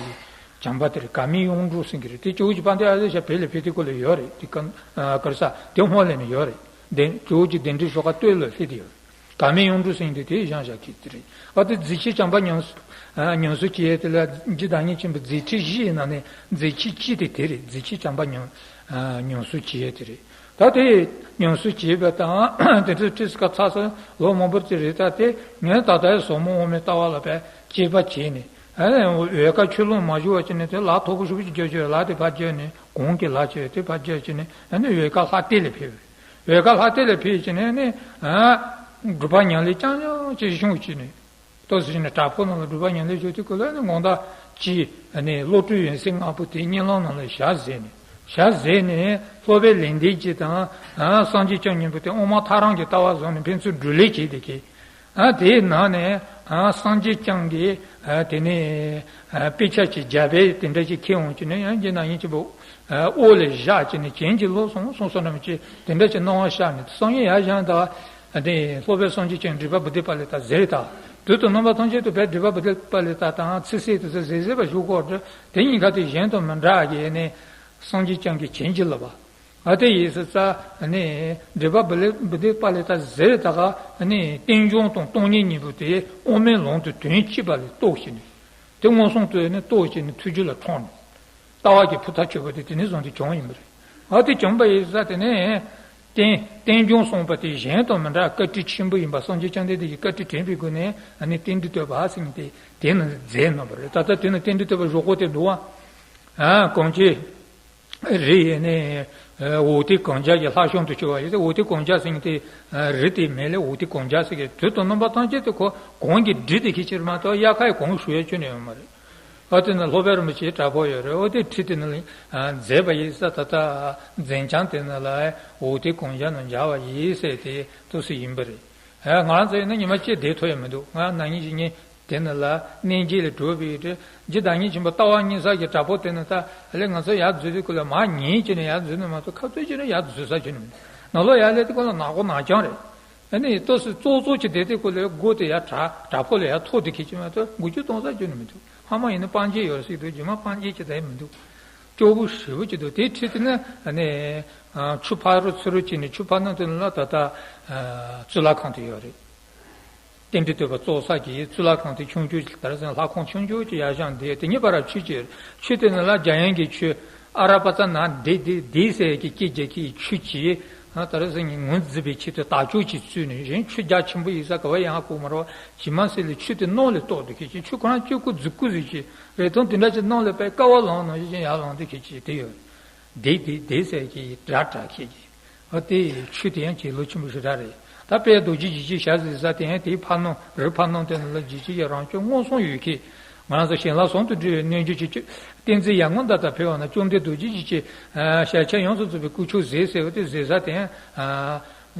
བྱམས་པ་དེ་རེད། ག་མའི་གཡུང་དྲུང་ཟེར་གྱི་རེད། དེ་ཇོ་བོ་རྗེ་དཔལ་ལྡན་ཨ་ལས་ཤ་བོད་ལ་ཕེབས་དུས་སྐབས་ལ་ཡོད་རེད། དེ་ཀ་ཨ་ག་རེ་ཟེར་དེ་སྔོན་ལ་ནས་ཡོད་རེད། དེ་ཇོ་བོ་རྗེ་གདན་འདྲེན་ཞོགས་ཀ་སྟོད་ལ་སླེབས་དེ་ཡོད་རེད། ག་མའི་གཡུང་དྲུང་ཟེར་མཁན་དེ་དེ་བཞེངས་བཞག་གི་དེ་རེད། ཨ་དེ་མཛེས་ཆོས་བྱམས་པ་ཉམས་སུ་ཨ་ཉམས་སུ་བྱེད་ཡས་དེ་ལ་རྗེ་བདག་ཉིད་ཆེན་པོའི་མཛད་འཕྲིན་བཞི་ཡི་ནང་ནས་མཛེས་ཆོས་གཅིག་དེ་དེ་རེད། མཛེས་ཆོས་བྱམས་པ་ཉམས་ཨ་ཉམས་སུ་བྱེད་ཡས་དེ་རེད། ད་དེ་ཉམས་སུ་བྱེད་པ་དང་དེ་ཚོ་ཁྲིད་སྐབས་ཚར་སོང་ལོ་མང་པོ་ཅིག་རེད། ད་དེ་ངས་ད་ལྟའི་ཟབ་མོ་དབུ་མའི་ལྟ་བ་ལ་བས་དཔྱད་པ་བྱས་ནས་ཨ་འོད་དཀར་ཆོས་ལུང་མ་ཞུ་བ་བྱས་ནས་དེ་ལག་མཐོ་པོ་ཞེ་པོ་ཅིག་རྒྱབ་བྱས། ལག་དེ་ཕར་རྒྱབ་ནས་གོང་གི་ལག་བྱས་དེ་ཕར་རྒྱབ་བྱས་ནས་ཨ་ནི་འོད་དཀར་ལྷ་ལྟེ་ལ་ཕེབས། འོད་དཀར་ལྷ་ལྟེ་ལ་ཕེབས་བྱས་ནས་ནི་ཨ་སྒྲུབ་པ་ཉམས་ལེན་རྐྱང་རྐྱང་ཅིག་གཞུང་བྱས་ནས། ཏོག་ཙམ་ཞིག་ནས་བྲག་ཕུག་ནང་ལ་སྒྲུབ་པ་ཉམས་ལེན་བྱེད་དུས་སྐབས་ལ་ནི་དགོང་དག་ཅིག་ནི་བློ་གྲོས་ཡོན་གསལ་ལྔ་པོ་དེ་གཉིད་ལམ་ནང་ལ་ཞལ་གཟིགས་ནས། ཞལ་གཟིགས་ནས་སློབ་པའི་ལན་འདེབས་ཅིག་དང་། ཨ་སངས་རྒྱས་བསྐྱངས་སྙིང་པོ་དེ་དབུ་མ་ཐག་རིང་གི་ལྟ་བ་བཟུང་ནས་ཕན་ཚུན་བགྲོ་གླེང་བྱས་བསྡད་ཀྱི། ཨ་དེའི་ནང་ནས་ཨ་སངས་རྒྱས་བསྐྱངས་ཀྱི་ཨ་དེ་ནས་ཨ་དཔེ་ཆ་ཅིག་རྒྱབ་པའི་དེ་འདྲ་ཅིག་ཁྱེར་འོང་བྱས་ནས། ཡང་རྗེ་བདག་ཉིད་ཆེན་པོ་ཨ་འོག་ལ་བཞག་བྱས་ནས་གྱེན་གྱི་ལོག་སོང་། སོང་སོང་ནམ་ཅིག་དེ་འདྲ་ཅིག་སྣང་བ་ཤར་ནས་སང་ཉིན་ཡར་བཞེངས་ད། དེ་སློབ་དཔོན་སངས་རྒྱས་བསྐྱངས་སྒྲིབ་པ་བུ་སྡེ་པ་ལི་ཏ་ཟེར་ད། དུས་དང་རྣམ་པ་ཐམས་ཅད་དུ་བས་སྒྲིབ་པ་བུ་སྡེ་པ་ལི་ཏ་དང་ཚིག་གསལ་དུ་ཟེར་ཟེར་བ་ཞུ་གོ་དེ་གཉིས་ཀ་དེ་གཞན་དང་མི་འདྲ་གི་ནི་སངས་རྒྱས་བསྐྱངས་ཀྱི་བྱིན་གྱིས་བརླབས་པ། ཨ་དེ་ཡིས་སུ་རྩ་ནི་སྒྲིབ་པ་བུ་ལེ་བུ་སྡེ་པ་ལི་ཏ་ཟེར་ད་ག་ནི་རྟེན་འབྱུང་དང་སྟོང་ཉིད་གཉིས་པོ་དེ་དབང་མེད་ལམ་དུ་དོན་གཅིག་པ་ལས་རྟོགས་ཤིང་ནི། དེ་མངོན་སུམ་དུ་ནི་རྟོགས་ཤིང་ནི་ཐུགས་རྒྱུད་ལ་འཁྲུངས་ནས། ལྟ་བ་གི་ཕུ་ཐག་ཆོད་པོ་དེ་དེ་ནས་བཟུང་སྟེ་བྱུང་ཡིན་པ་རེད། ཨ་དེ་བྱུང་པ་ཡིན་ས་དེ་ནས་རྟེན་རྟེན་འབྱུང་གསུངས་པ་དེ་གཞན་དང་མི་འདྲ་བཀའ་དྲིན་ཆེན་པོ་ཡིན་པ་སངས་རྒྱས་བཅོམ་ལྡན་འདས་ཀྱི་བཀའ་དྲིན་དྲན་པའི་སྒོ་ནས་ཨ་ནི་རྟེན་འབྲེལ་བསྟོད་པ་ཟེར་མཁན་དེ་དེ་ནི་མཛད་གནང་བ་རེད། ད་ལྟ་དེ་ནི་རྟེན་འབྲེལ་བསྟོད་པ་རྫོགས་སྐོར་དེ་འདུག་བ། ཨ་གང་ཅི་རི་ཡི་ནི་འོད་ཐིག་གང་བརྒྱ་ཡི་ལྷ་བྱང་དུ་སྤྱོད་པ་ཡིན་ཏེ། འོད་ཐིག་གང་བརྒྱ་ཟེར་མཁན་དེ་རི་དེ་མིང་ལ་འོད་ཐིག་གང་བརྒྱ་ཟེར་གི། དུས་དང་རྣམ་པ་ཐམས་ཅད་དུ་ཁོ་གང་གི་འབྲས་དེ་ཁྱེད་ཕྱིར་མ་གཏོགས་དབྱར་ཁ་ཡི་གང་ཞུ་ཡ་ཁྱོན་ནས་ཡོད་མ་རེད། ཨ་དེ་ནི་སློབ་དཔོན་རིན་པོ་ཆེའི་དྲག་པོ་ཡོད་རེད། ཨོ་དེ་ཁྲིད་དེ་ནི་མཛད་པ་ཡིན་ས། ད་ལྟ་མཛད་བྱང་དེ་ནི་ལ་འོད་ཐིག་གང་བརྒྱ་ནང་སྦྱར་བ་ཡིན་ཟེར་དེ་ཏོག་ཙམ་ཡིན་པ་རེད། ཨ་ང་རང་ཚོ་ཡིན་ན་ཉི་མ་གཅིག་བསྡད་ཐུབ་ཡ་མི་འདུག་ང་ན་ནིང་གཞེས་ནིང་དེ་ནི་ལ་གནས་མཇལ་ལ་འགྲོ་བའི་དུས་རྗེ་བདག་ཉིད་ཆེན་པོ་ལྟ་བ་གཉིས་ས་ཀྱི་དྲག་པོ་དེ་ནི་ད་ལས་ང་ཚོ་ཡར་འཛུལ་དུས་ཁོ་ལ་མར་ཉལ་བྱས་ནས་ཡར་འཛུལ་ནི་མ་གཏོགས་ཁ་རྩོད་བྱས་ནས་ཡར་འཛུལ་ས་ཁྱོན་ནས་མི་འདུག་ནང་ལོགས་ཡར་སླེབས་དུས་ཁོ་ལ་ནག་པོ་ནག་རྐྱང་རེད། ཨ་ནི་ཏོག་ཙམ་ཙོག་ཙོག་ཅིག་བསྡད་དེ་ཁོ་ལས་སྒོ་དེ་ཡར་དྲ་དྲ་ཕོ་ལ་ཡར་ཐོག་དེ་ཁྱེད་ཀྱི་མ་གཏོགས་འགུལ་སྐྱོད་གཏོང་ས་ཁྱོན་ནས་མི་འདུག་ཕ་མ་ཡིན་ན་སྤང་རྒྱན་ཡོད་སྲིད་དུ་རྗེས་མ་སྤང་རྒྱན་ཅིག་ད་ཡང་མི་འདུག་སྐྱོ་པོ་ཞེ་པོ་ཅིག་འདུག་དེའི་འཕྲིན་དེ་ནི་ཨ་ནི་ཆུ་ཕ་རུ་ཚུ་རུ་བྱས་ནས་ཆུ་ཕ་ནང་དུ་ལ་ད་ལྟ་གཙུག་ལག་ཁང་དེ་ཡོད་རེད། རྟེན་འབྲེལ་བསྟོད་པ་གཙོ་ས་གི་གཙུག་ལག་ཁང་དེ་ཆུང་ཆུང་ཅིག་དར་ཟན་ལྷ་ཁང་ཆུང་ཆུང་ཅིག་ཡར་བཞེངས་འདུག་དེ་གཉིས་བར་ཆུ་ཅིག་ཆུ་དེ་ནི་ལ་རྒྱ་ཡན་གྱི་ཆུ། ཨ་ར་པ་ཙ་ན་དེ་དེ་དེ་ཟེར་གྱི་སྐད་རྒྱག་གི་ཆུ་ཅིག་ཨ་དར་ཟན་གྱི་ངོས་འཛིན་པའི་ཆེད་དུ་དར་ལྕོག་ཅིག་བཙུགས་ནས་གཞན་ཆུ་རྒྱ་ཆེན་པོ་ཡིན་ས་ག་བ་ཡང་ཧ་གོ་མ་རོ། ཇི་མ་ཟེར་ལས་ཆུ་དེ་ནང་ལ་གཏོགས་འདུག་ཁྱེད་ཀྱི་ཆུ་ཁོ་རང་གཅིག་ཁོ་རྫིག་ཀུ་ཟིག་ཅིག་རེད་དང་དེ་འདྲ་ཅིག་ནང་ལ་པའི་ཀ་བ་ལང་ནང་བཞིན་ཡར་ལངས་འདུག་ཁྱེད་ཀྱི་དེ་ཡོད། དེ་དེ་དེ་ཟེར་གྱི་སྒྲ་གྲགས་ཁྱེད་ཀྱི། ཨ་དེ་ཆུ་དེ་ཡང་གྱེན་ལོག་ཆེན་པོ་ཞེ་དྲག་རེད། ད་དཔལ་རྡོ་རྗེ་འཇིགས་བྱེད་ཞལ་གཟིགས་ས་དེ་ཡང་དེའི་ཕ་ནང་རི་ཕ་ནང་དེ་ནང་ལ་འཇིགས་བྱེད་ཀྱི་རང་བྱུང་མངོན་སུམ་ཡོད་ཁྱེད། ང་རང་ཚོ་ཞལ་ལག་ཟུང་དུ་འབྲེལ་བའི་རྣལ་འབྱོར་གྱི་བསྟན་འཛིན་ཡར་ངོའི་ཟླ་ལྟར་འཕེལ་བ་ན་བཅོམ་ལྡན་རྡོ་རྗེ་འཇིགས་བྱེད་ཞལ་ཆེམས་ཡོངས་སུ་རྫོགས་པའི་སྐུ་ཆོས་གཟིགས་ཟེར་བ་དེ་གཟིགས་ས་དེ་ཡང་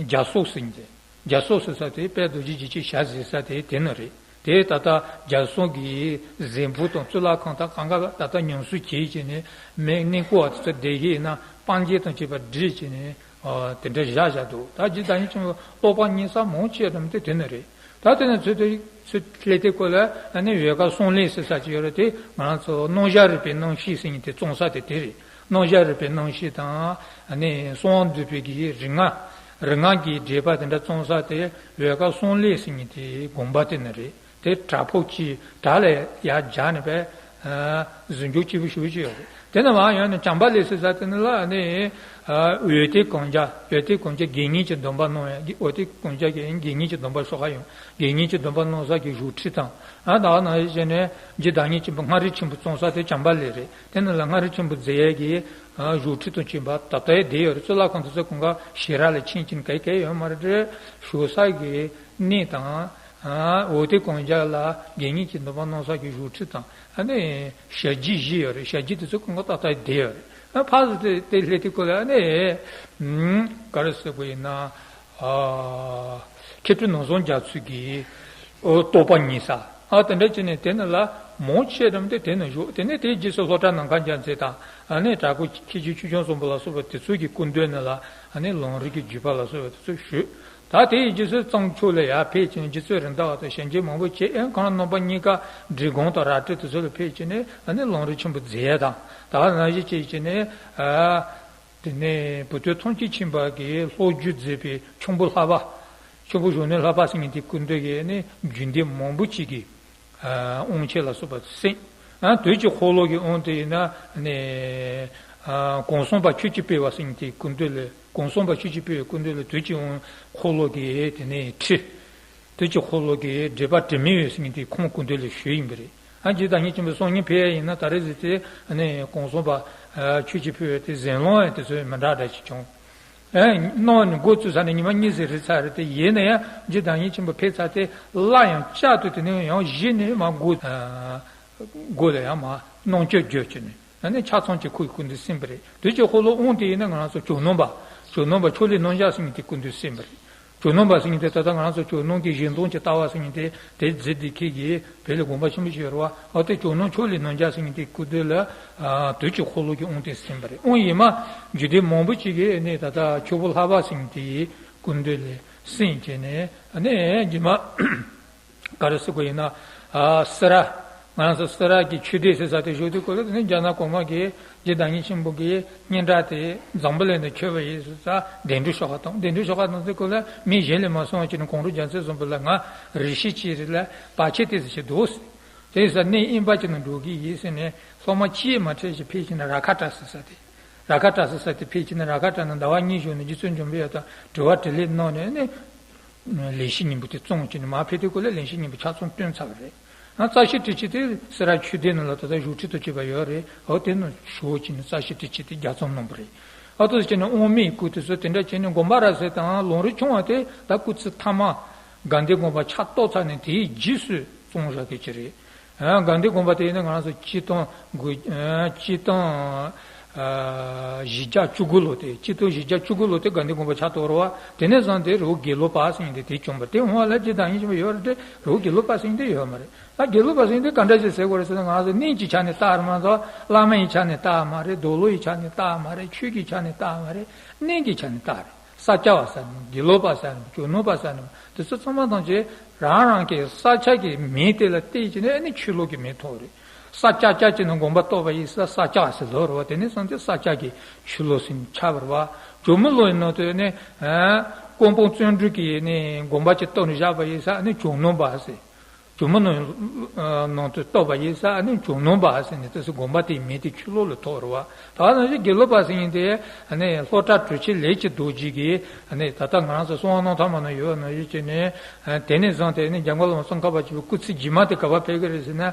རྒྱ་སོག་ཟེར་གྱི། རྒྱ་སོག་ཟེར་ས་དེ་དཔལ་རྡོ་རྗེ་འཇིགས་བྱེད་ཞལ་གཟིགས་ས་དེ་དེ་ནི་རེད། དེ་ད་ལྟ་རྒྱ་སོག་གི་གཟིམ་ཕུག་དང་གཙུག་ལག་ཁང་དང་གང་ག་ད་ལྟ་ཉམས་གསོ་བྱས་བྱས་ནས་མེ་གནས་སྐོར་བ་དེ་ཚོ་བསྡད་ཀྱི་ཡིན་ན་སྤང་རྒྱན་དང་བཅས་པ་བསྒྲིགས་བྱས་ནས་དེ་འདྲ་བཞག་བཞག་འདུག་ད་རྗེ་བདག་ཉིད་ཆེན་པོ་ཀློག་པ་གཉིས་ས་མང་ཆེ་བ་དེ་དེ་ནི་རེད། ད་དེ་ནི་ཚུལ་དེ་ཚུལ་ལས་དེ་སྐོར་ལ་ཨ་ནི་འོལ་ཁ་གསུང་གླེང་ཟེར་ས་ཅིག་ཡོད་རེད། དེ་ང་རང་ཚོ་སྣང་བཞག་རིག་པའི་རྣམ་ཤེས་ཟེར་མཁན་དེ་བརྩམས་ས་དེ་དེ་རེད། སྣང་བཞག་རིག་པའི་རྣམ་ཤེས་དང་ཨ་ནི་གསང་བ་འདུས་པའི་གི་རིག་སྔགས། རིག་སྔགས་ཀྱི་འགྲེལ་པ་དེ་འདྲ་བརྩམས་ས་དེ་འོལ་ཁ་གསུང་གླེང་ཟེར་མཁན་དེ་དགོངས་པ་དེ་ནི་རེད། དེ་བྲག་ཕུག་གི་བྲག་ལ་ཡར་སྦྱར་ནས་པས་ཟིན་འཇུག་སྐྱིད་པོ་ཞུ་ཞུ་ཡོད་རེད། དེ་ནས་མར་ཡོང་ནས་བྱམས་པ་ལས་ཟེར་ས་དེ་ནི་ལ་ནི་འོད་ཐིག་གང་བརྒྱ། འོད་ཐིག་གང་བརྒྱ་དགེ་བསྙེན་གྱི་སྡོམ་པ་གནང་ཡ། འོད་ཐིག་གང་བརྒྱ་གི་དགེ་བསྙེན་གྱི་སྡོམ་པ་ཤོག་ཁ་ཡོང་། དགེ་བསྙེན་གྱི་སྡོམ་པ་གནང་ས་གི་བཞུགས་ཁྲི་དང་། ཨ་ད་ནང་བཞིན་བྱས་ནས་རྗེ་བདག་ཉིད་ཆེན་པོ་མངའ་རིས་ཆེན་པོ་བརྩམས་ས་དེ་བྱམས་པ་ལས་རེད། དེ་ནི་ལ་མངའ་རིས་ཆེན་པོ་མཛད་ཡས་ཀྱི་བཞུགས་ཁྲི་དང་བཅས་པ་ད་ལྟ་ཡང་བསྡད་ཡོད་རེད། གཙུག་ལག་ཁང་དེ་ཚོ་གང་ག་ཞེ་དྲག་ལ་ཕྱིན་ཕྱིན་ག་ག་ཡོད་མ་རེད། བཞུགས་ས་གི་གནས་དང་། འོད་ཐིག་གང་བརྒྱ་ལ་དགེ་བསྙེན་གྱི་སྡོམ་པ་གནང་ས་གི་བཞུགས་ཁྲི་དང་ཨ་ནི་ཞལ་བཞེས་བཞེས་ཡོད་རེད། ཞལ་བཞེས་དེ་ཚོ་གང་ག་ཏག་ཏག་བསྡད་ཡོད་རེད། ཨ་ཕར་ཚུར་དེ་དེ་སླེབས་དུས་སྐབས་ལ་ཨ་ནི་ག་རེ་ཟེར་དགོས་ཡིན་ན་མཁས་གྲུབ་ནོར་བཟང་རྒྱ་མཚོ་གི་རྟོགས་པ་གཉིས་ས་ཨ་དེ་འདྲ་བྱས་ནས་དེ་ནི་ལ་མང་ཆེ་རམ་དེ་དེ་ནི་བཞུགས། དེ་ནས་དེའི་རྗེས་སུ་ལྷོ་བྲག་ནམ་མཁའ་རྒྱལ་མཚན་དང་ཨ་ནི་བྲག་སྐོར་ཁྱི་ཆུ་ཆོས་སྐྱོང་བཟང་པོ་ལ་སོགས་པ་དེ་ཚོ་གི་སྐུ་མདུན་ནས་ལ་ཨ་ནི་ལམ་རིམ་གྱི་བརྒྱུད་པ་ལ་སོགས་པ་དེ་ཚོ་ཞུས། ད་དེའི་རྗེས་སུ་གཙང་ཕྱོགས་ལ་ཡར་ཕེབས་ཀྱིན་རྗེ་བཙུན་རེད་མདའ་བ་དང་གཞན་གྱིས་མང་པོ་བྱས། ཨེ་ཁོང་རྣམ་པ་གཉིས་ཀ་འབྲི་གུང་དང་ར་སྤྲོད་དེ་ཚོ་ལ་ཕེབས་ཀྱིན་ནས་ཨ་ནི་ལམ་རིམ་ཆེན་པོ་མཛད་ཡས་དང་། ད་ག་ནང་བཞིན་བྱས་ཀྱིན་ནས་ཨ་དེ་ནས་བུ་སྟོན་ཐམས་ཅད་མཁྱེན་པ་གིས་ལྷོ་རྒྱུད་མཛད་པའི་ཁྱུང་པོ་ལྷ་པ། ཁྱུང་པོ་གཞོན་ནུ་ལྷ་པ་ཟེར་མཁན་དེའི་སྐུ་མདུན་གྱི་ཨ་ནི་རྒྱུད་སྡེ་མང་པོ་ཅིག་གི་དབང་ཆེན་ལ་སོགས་པ་གསན། ཨ་དུས་ཀྱི་འཁོར་ལོ་གི་དབང་དེ་ཡིན་ན་ནི་ཨ་གོང་གསུམ་པ་ཆོས་ཀྱི་དཔལ་བ་ཟེར་མཁན་དེའི་སྐུ་མདུན་ལ། གོང་གསུམ་པ་ཆོས་ཀྱི་དཔལ་བའི་སྐུ་མདུན་ལ་དུས་ཀྱི་དབང་འཁོར་ལོ་གི་དེ་ནས་ཁྲི། དུས་ཀྱི་འཁོར་ལོ་གི་འགྲེལ་པ་དྲི་མེད་འོད་ཟེར་མཁན་དེ་ཁོང་སྐུ་མདུན་ལ་ཞུས་ཡིན་པ་རེད། ཨ་རྗེ་བདག་ཉིད་ཆེན་པོ་སང་ཉིན་ཕེབས་ཡ་ཡིན་ན་ད་རེས་ཟེར་ཏེ་ཨ་ནི་གོང་གསུམ་པ་ཨ་ཆོས་ཀྱི་དཔལ་བ་དེ་ཟན་ལོང་ཡ་དེ་ཚོ་མི་འདྲ་འདྲ་ཞིག་བྱུང་། ཨ་གནང་ནས་འགོ་བཙུགས་ས་ནས་ཉི་མ་གཉིས་ཙམ་རེད་ཚར་རེད་དེ། ཡིན་ན་ཡང་རྗེ་བདག་ཉིད་ཆེན་པོ་ཕེབས་ཚར་དེ་སླར་ཡང་བསྐྱར་དུ་དེ་ནས་ཡང་གཞི་ནས་མར་འགོ་ཨ་འགོ་ལ་ཡང་མར་གནང་སྐྱོར་བརྗོད་བྱས་ནས། ཨ་ནི་ཆ་ཚང་གཅིག་ཁོའི་སྐུ་མདུན་ཟིན་པ་རེད། དུས་ཀྱི་འཁོར་ལོ་དབང་དེ་ཡིན་ན་ང་རང་ཚོ་ཇོ་ནང་པ། ཇོ་ནང་པ་ཕྱོགས་ལས་རྣམ་གཞག་ཟེར་མཁན་དེ་སྐུ་མདུན་ཟིན་པ་རེད། ཇོ་ནང་པ་ཟེར་མཁན་དེ་ད་ལྟ་ང་རང་ཚོ་ཇོ་ནང་གི་གཞན་དོན་གྱི་ལྟ་བ་ཟེར་མཁན་དེ་དེ་རྫི་དེ་ཁྱེད་ཀྱིས་བོད་ལ་དགོངས་པ་ཆེན་པོ་ཞིག་ཡོད་རེད་བ། ཨ་དེ་ཇོ་ནང་ཕྱོགས་ལས་རྣམ་གཞག་ཟེར་མཁན་དེ་སྐུ་མདུན་ལ་ཨ་དུས་ཀྱི་འཁོར་ལོ་གི་དབང་དེ་ཟིན་པ་རེད། དབང་ཡིན་མ་རྒྱུད་སྡེ་མང་པོ་ཅིག་གིས་ནི་ད་ལྟ་ཁྱུང་པོ་ལྷ་པ་ཟེར་མཁན་དེའི་སྐུ་མདུན་ལ་ སེམས་བྱས་ནས་ནི་རྗེས་མ་ག་རེ་ཟེར་དགོས་ཡིན་ན། ཨ་སེ་ར། ང་རང་ཚོ་སེ་ར་གི་ཆོས་སྡེ་ཟེར་ས་དེ་བཞུགས་དུས་སྐབས་ལ་དེ་ནི་རྒྱ་ནག་གོང་མ་གིས་རྗེ་བདག་ཉིད་ཆེན་པོ་གི་སྙན་གྲགས་དེ་འཛམ་བུ་གླིང་དུ་ཁྱབ་པ་ཡིན་ཟེར་ས་གདན་འདྲེན་ཞུ་ག་བཏང་། གདན་འདྲེན་ཞུ་ག་བཏང་དུས་སྐབས་ལ་མི་གཞན་ལས་མ་གསུང་བ་བྱས་ནས་གུང་ཀྲུང་རྒྱལ་མཚན་བཟང་པོ་ལ་ང་རེ་ཞིག་ཅིག་རེ་ལ་བར་ཆད་དེ་ཟེར་ཞིག་འདུག་ཟེར། དེ་ཡིན་ས་གནས་དབེན་པ་ཅིག་ནང་འགྲོ་གི་ཡིན་ཟེར་ནས་སློབ་མ་གཅིག་མ་ཁྲིད་ཞིག་ཕེབས་ཕྱིན་ནས་ར་ཁ་བཀྲ་ཟེར་ས་དེ། ར་ཁ་བཀྲ་ཟེར་ས་དེ་ཕེབས་ཕྱིན་ནས་ར་ཁ་བཀྲ་ནས་ཟླ་བ་གཉིས་བཞུགས་ནས་རྗེ་བཙུན་འཇམ་དཔལ་དབྱངས་དང་དྲི་བ་དྲིས་ལན་གནང་ནས་ནི། ལེགས་བཤད་སྙིང་པོ་དེ་བཙོང་བྱས་ནས་མར་ཕེབས་དུས་སྐབས་ལ་ལེགས་བཤད་སྙིང་པོ་ཆ་ཚང་བཏོན་ཚར་བ་རེད། ང་རྩ་ཤེ་ཊཱིཀ་ཆེན་དེ་སེ་ར་ཆོས་སྡེ་ནང་ལ་ད་ལྟ་བཞུགས་ཁྲི་དུ་བྱས་པ་ཡོད་རེད། འོ་དེ་ནང་ཞུགས་བྱས་ནས་རྩ་ཤེ་ཊཱིཀ་ཆེན་དེ་རྒྱ་རྩོམ་གནང་བ་རེད། ཨ་ཏོ་ཟེར་བྱས་ནས་དབང་མེད་སྐུ་དེ་ཚོ་དེ་འདྲ་བྱས་ནས་དགོན་པ་ར་ཟེར་དང་ལུང་རིགས་ཆུང་བ་དེ་ད་སྐུ་ཚེ་མཐའ་མ་དགའ་ལྡན་དགོན་པ་ཆགས་གཏོར་ཚར་ནས་དེའི་རྗེས་སུ་བཙོང་བཞག་གི་ཅི་རེད། དགའ་ལྡན་དགོན་པ་དེ་ཡིན་ན་ང་རང་ཚོ་སྤྱི་སྟོང་དགུ་སྤྱི་སྟོང་བཞི་བརྒྱ་བཅུ་དགུ་ལོ་དེ། སྤྱི་སྟོང་བཞི་བརྒྱ་བཅུ་དགུ་ལོ་དེ་དགའ་ལྡན་དགོན་པ་ཆགས་གཏོར་བ། དེ་ནས་བཟུང་སྟེ་རི་བོ་དགེ་ལོ་པ་ཟེར་མཁན་དེ་དེ་བྱུང་བ་དེ། འོང་བ་ལ་རྗེ་བདག་ཉིད་ཆེན་པོ་ཡོད་རེད་དེ། རི་བོ་དགེ་ལོ་པ་ཟེར་མཁན་དེ་ཡོད་མ་རེད། ད་དགེ་ལོ་པ་ཟེར་མཁན་དེ་ག་འདྲ་ཞིག་ཟེར་དགོས་རེད་ཟེར་ན། ང་ཚོ་གནས་ཀྱི་ཆ་ནས་བཏགས་མ་གཏོགས། བླ་མ་ཡི་ཆ་ནས་བཏགས་མ་རེད། རྡོ་ལོ་ཡི་ཆ་ནས་བཏགས་མ་རེད། ཆོས་ཀྱི་ཆ་ནས་བཏགས་མ་རེད། གནས་ཀྱི་ཆ་ནས་བཏགས་རེད། ས་སྐྱ་པ་ཟེར་ནས། དགེ་ལོ་པ་ཟེར་ནས། ཇོ་ནང་པ་ཟེར་ནས། དེ་ཚོ་ཚང་མ་ཐམས་ཅད་རང་རང་གི་ས་ཆ་གི་མིང་དེ་ལ་བལྟས་བྱས་ནས་ཨ་ནི་ཆོས་ལུགས་ཀྱི་མིང་ཐོགས་རེད། ས་སྐྱ་སྐྱ་བྱས་ནས་དགོན་པ་གཏོར་བ་ཡིན་ས་ས་སྐྱ་ཟེར་ལབ་རེད་བ། དེ་ནས་བཟུང་སྟེ་ས་སྐྱ་གི་ཆོས་ལུགས་ཟེར་ནས་ཆགས་པ་རེད་བ། ཇོ་མོ་ལོ་ཡི་ནང་དུ་ནི་ཀོང་པོ་བརྩོན་འགྲུས་ཀྱིས་ནི་དགོན་པ་ཅིག་གཏོར་ནས་བཞག་པ་ཡིན་ས་ཨ་ནི་ཇོ་ནང་པ་ཟེར། ཇོ་མོ་ནང་ནང་དུ་གཏོར་བ་ཡིན་ས་ཨ་ནི་ཇོ་ནང་པ་ཟེར་ནས་དེ་ཚོ་དགོན་པ་དེའི་མིང་དེ་ཆོས་ལུགས་ལ་ཐོགས་རེད་བ། ད་ནང་བཞིན་དགེ་ལུགས་པ་ཟེར་མཁན་དེ་ཨ་ནི་ལྷོ་བྲག་གྲུབ་ཆེན་ལས་ཀྱི་རྡོ་རྗེ་གིས་ཨ་ནི་ད་ལྟ་ང་རང་ཚོ་གསང་བ་སྣང་ཐང་མ་ནང་ཡོད་ནང་བཞིན་བྱས་ནས། དེ་ནས་བཟུང་སྟེ་ཨ་ནི་འཇམ་མགོན་བླ་མ་ཙོང་ཁ་པ་ཆེན་པོའི་སྐུ་ཚེ་རྗེས་མ་དེ་ག་པར་ཕེབས་ཀྱི་རེད་ཟེར་ན།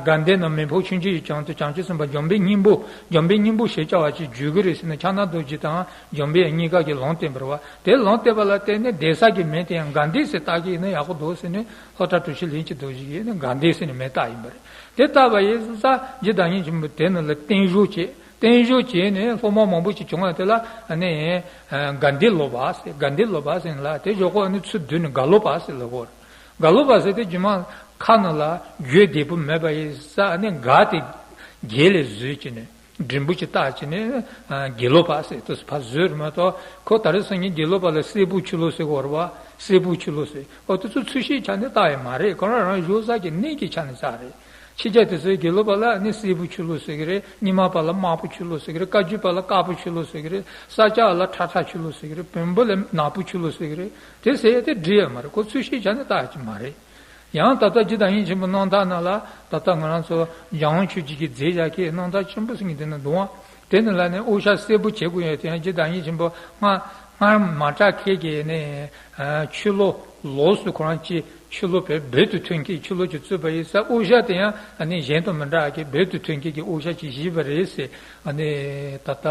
དགའ་ལྡན་ནང་མི་ཕམ་ཆོས་འབྱུང་གི་བྱང་དུ་བྱང་ཆུབ་སེམས་དཔའ་འཇམ་དཔལ་སྙིང་པོ། འཇམ་དཔལ་སྙིང་པོ་ཞེས་བྱ་བ་ཅིག་བརྗོད་ཀྱི་རེད་ཟེར་ནས་ཕྱག་ན་རྡོ་རྗེ་དང་འཇམ་དཔལ་གཉིས་ཀ་གིས་ལུང་བསྟན་པ་རེད་བ། དེ་ལུང་བསྟན་པ་ལ་བརྟེན་ནས་གདན་ས་གི་མིང་དེ་ཡང་དགའ་ལྡན་ཟེར་བཏགས་ཀྱི་ཡིན་ན་ཡག་པོ་འདུག་ཟེར་ནས་ལྷོ་བྲག་གྲུབ་ཆེན་ལས་ཀྱི་རྡོ་རྗེ་ཡིས་ནི་དགའ་ལྡན་ཟེར་ནས་མིང་བཏགས་ཡིན་པ་རེད། དེ་བཏགས་པ་ཡིན་ཙང་རྗེ་བདག་ཉིད་ཆེན་པོས་དེ་ནང་ལ་བརྟན་བཞུགས་བྱས། བརྟན་བཞུགས་བྱས་ནས་སློབ་མ་མང་པོ་ཅིག་བྱུང་བ་དེ་ལ་ནི་དགའ་ལྡན་སློབ་པ་ཟེར། དགའ་ལྡན་སློབ་པ་ཟེར་ལ་དེ་ཞོག་ཁོག་ནི་ཚུར་བསྡུས་ནས་དགའ་སློབ་པ་ཟེར་ལབ་གོ། དགའ་སློབ་པ་ཟེར་དེ་རྗེས་མ་ཁ་ནང་ལ་རྒྱུད་བདེ་པོ་མེད་པ་ཡིན་ཙང་ནི་དགའ་དེ་དགེ་ལས་བཟོས་བྱས་ནས། འབྲིང་པོ་ཅིག་བཏགས་བྱས་ནས་དགེ་སློབ་པ་ཟེར་དུས་ཕར་བཟོས་རེད་མ་གཏོགས། ཁོ་ད་རེས་སང་ཉིན་དགེ་སློབ་པ་ལ་སེར་པོ་ཆོས་ལུགས་ཟེར་གོ་རེད་བ། སེར་པོ་ཆོས་ལུགས་ཟེར། འོ་དེ་ཚོ་ཚུལ་ཤེས་ཆ་ནས་བཏགས་ཡོད་མ་རེད། ཁོ་རང་རང་བཞུགས་ས་གི་གནས་ཀྱི་ཆ་ནས་བཏགས་རེད། ཕྱི་རྒྱལ་དེ་ཚོའི་དགེ་སློབ་པ་ལ་ནི་སེར་པོ་ཆོས་ལུགས་ཟེར་གི་རེད། རྙིང་མ་པ་ལ་དམར་པོ་ཆོས་ལུགས་ཟེར་གི་རེད། བཀའ་བརྒྱུད་པ་ལ་དཀར་པོ་ཆོས་ལུགས་ཟེར་གི་རེད། ས་སྐྱ་པ་ལ་ཁྲ་ཁྲ་ཆོས་ལུགས་ཟེར་གི་རེད། བོན་པོ་ལ་ནག་པོ་ཆོས་ལུགས་ཟེར་གི་རེད། དེ་ཟེར་ཡ་དེ་འགྲིག་ཡོད་མ་རེད། ཁོ་ཚུལ་ཤེས་ཆ་ནས་བཏགས་ཡ་ཅིག་མ་རེད། ཡང་ད་ལྟ་རྗེ་བདག་ཉིད་ཆེན་པོ་རྣམ་ཐར་ནང་ལ་ད་ལྟ་ང་རང་ཚོ་འཇམ་དབྱངས་ཆོས་རྗེ་གིས་མཛད་བཞག་མཁན་རྣམ་ཐར་ཆེན་པོ་ཟེར་མཁན་དེ་ནི་འདུག་ཨང་། དེ་ནི་ལ་ནི་དབུ་ཞྭ་སེར་པོ་བྱེད་དགོས་ཡོད་དེ། ཡང་རྗེ་བདག་ཉིད་ཆེན་པོ་སྔར་སྔར་མ་གྲགས་མཁན་གྱི་ནི་ཆོས་ལུགས་ལོགས་སུ་ཁོ་རང་ཅིག་ཆོས་ལུགས་བོད་བོད་དུ་ཐོན་མཁན་ཆོས་ལུགས་ཅིག་བཙུགས་པ་ཡིན་ཙང་དབུ་ཞྭ་དེ་ཡང་ནི་གཞན་དང་མི་འདྲ་བའི་བོད་དུ་ཐོན་མཁན་གྱི་དབུ་ཞྭ་ཅིག་བཞེས་པ་རེད་ཟེར། ནི་ད་ལྟ་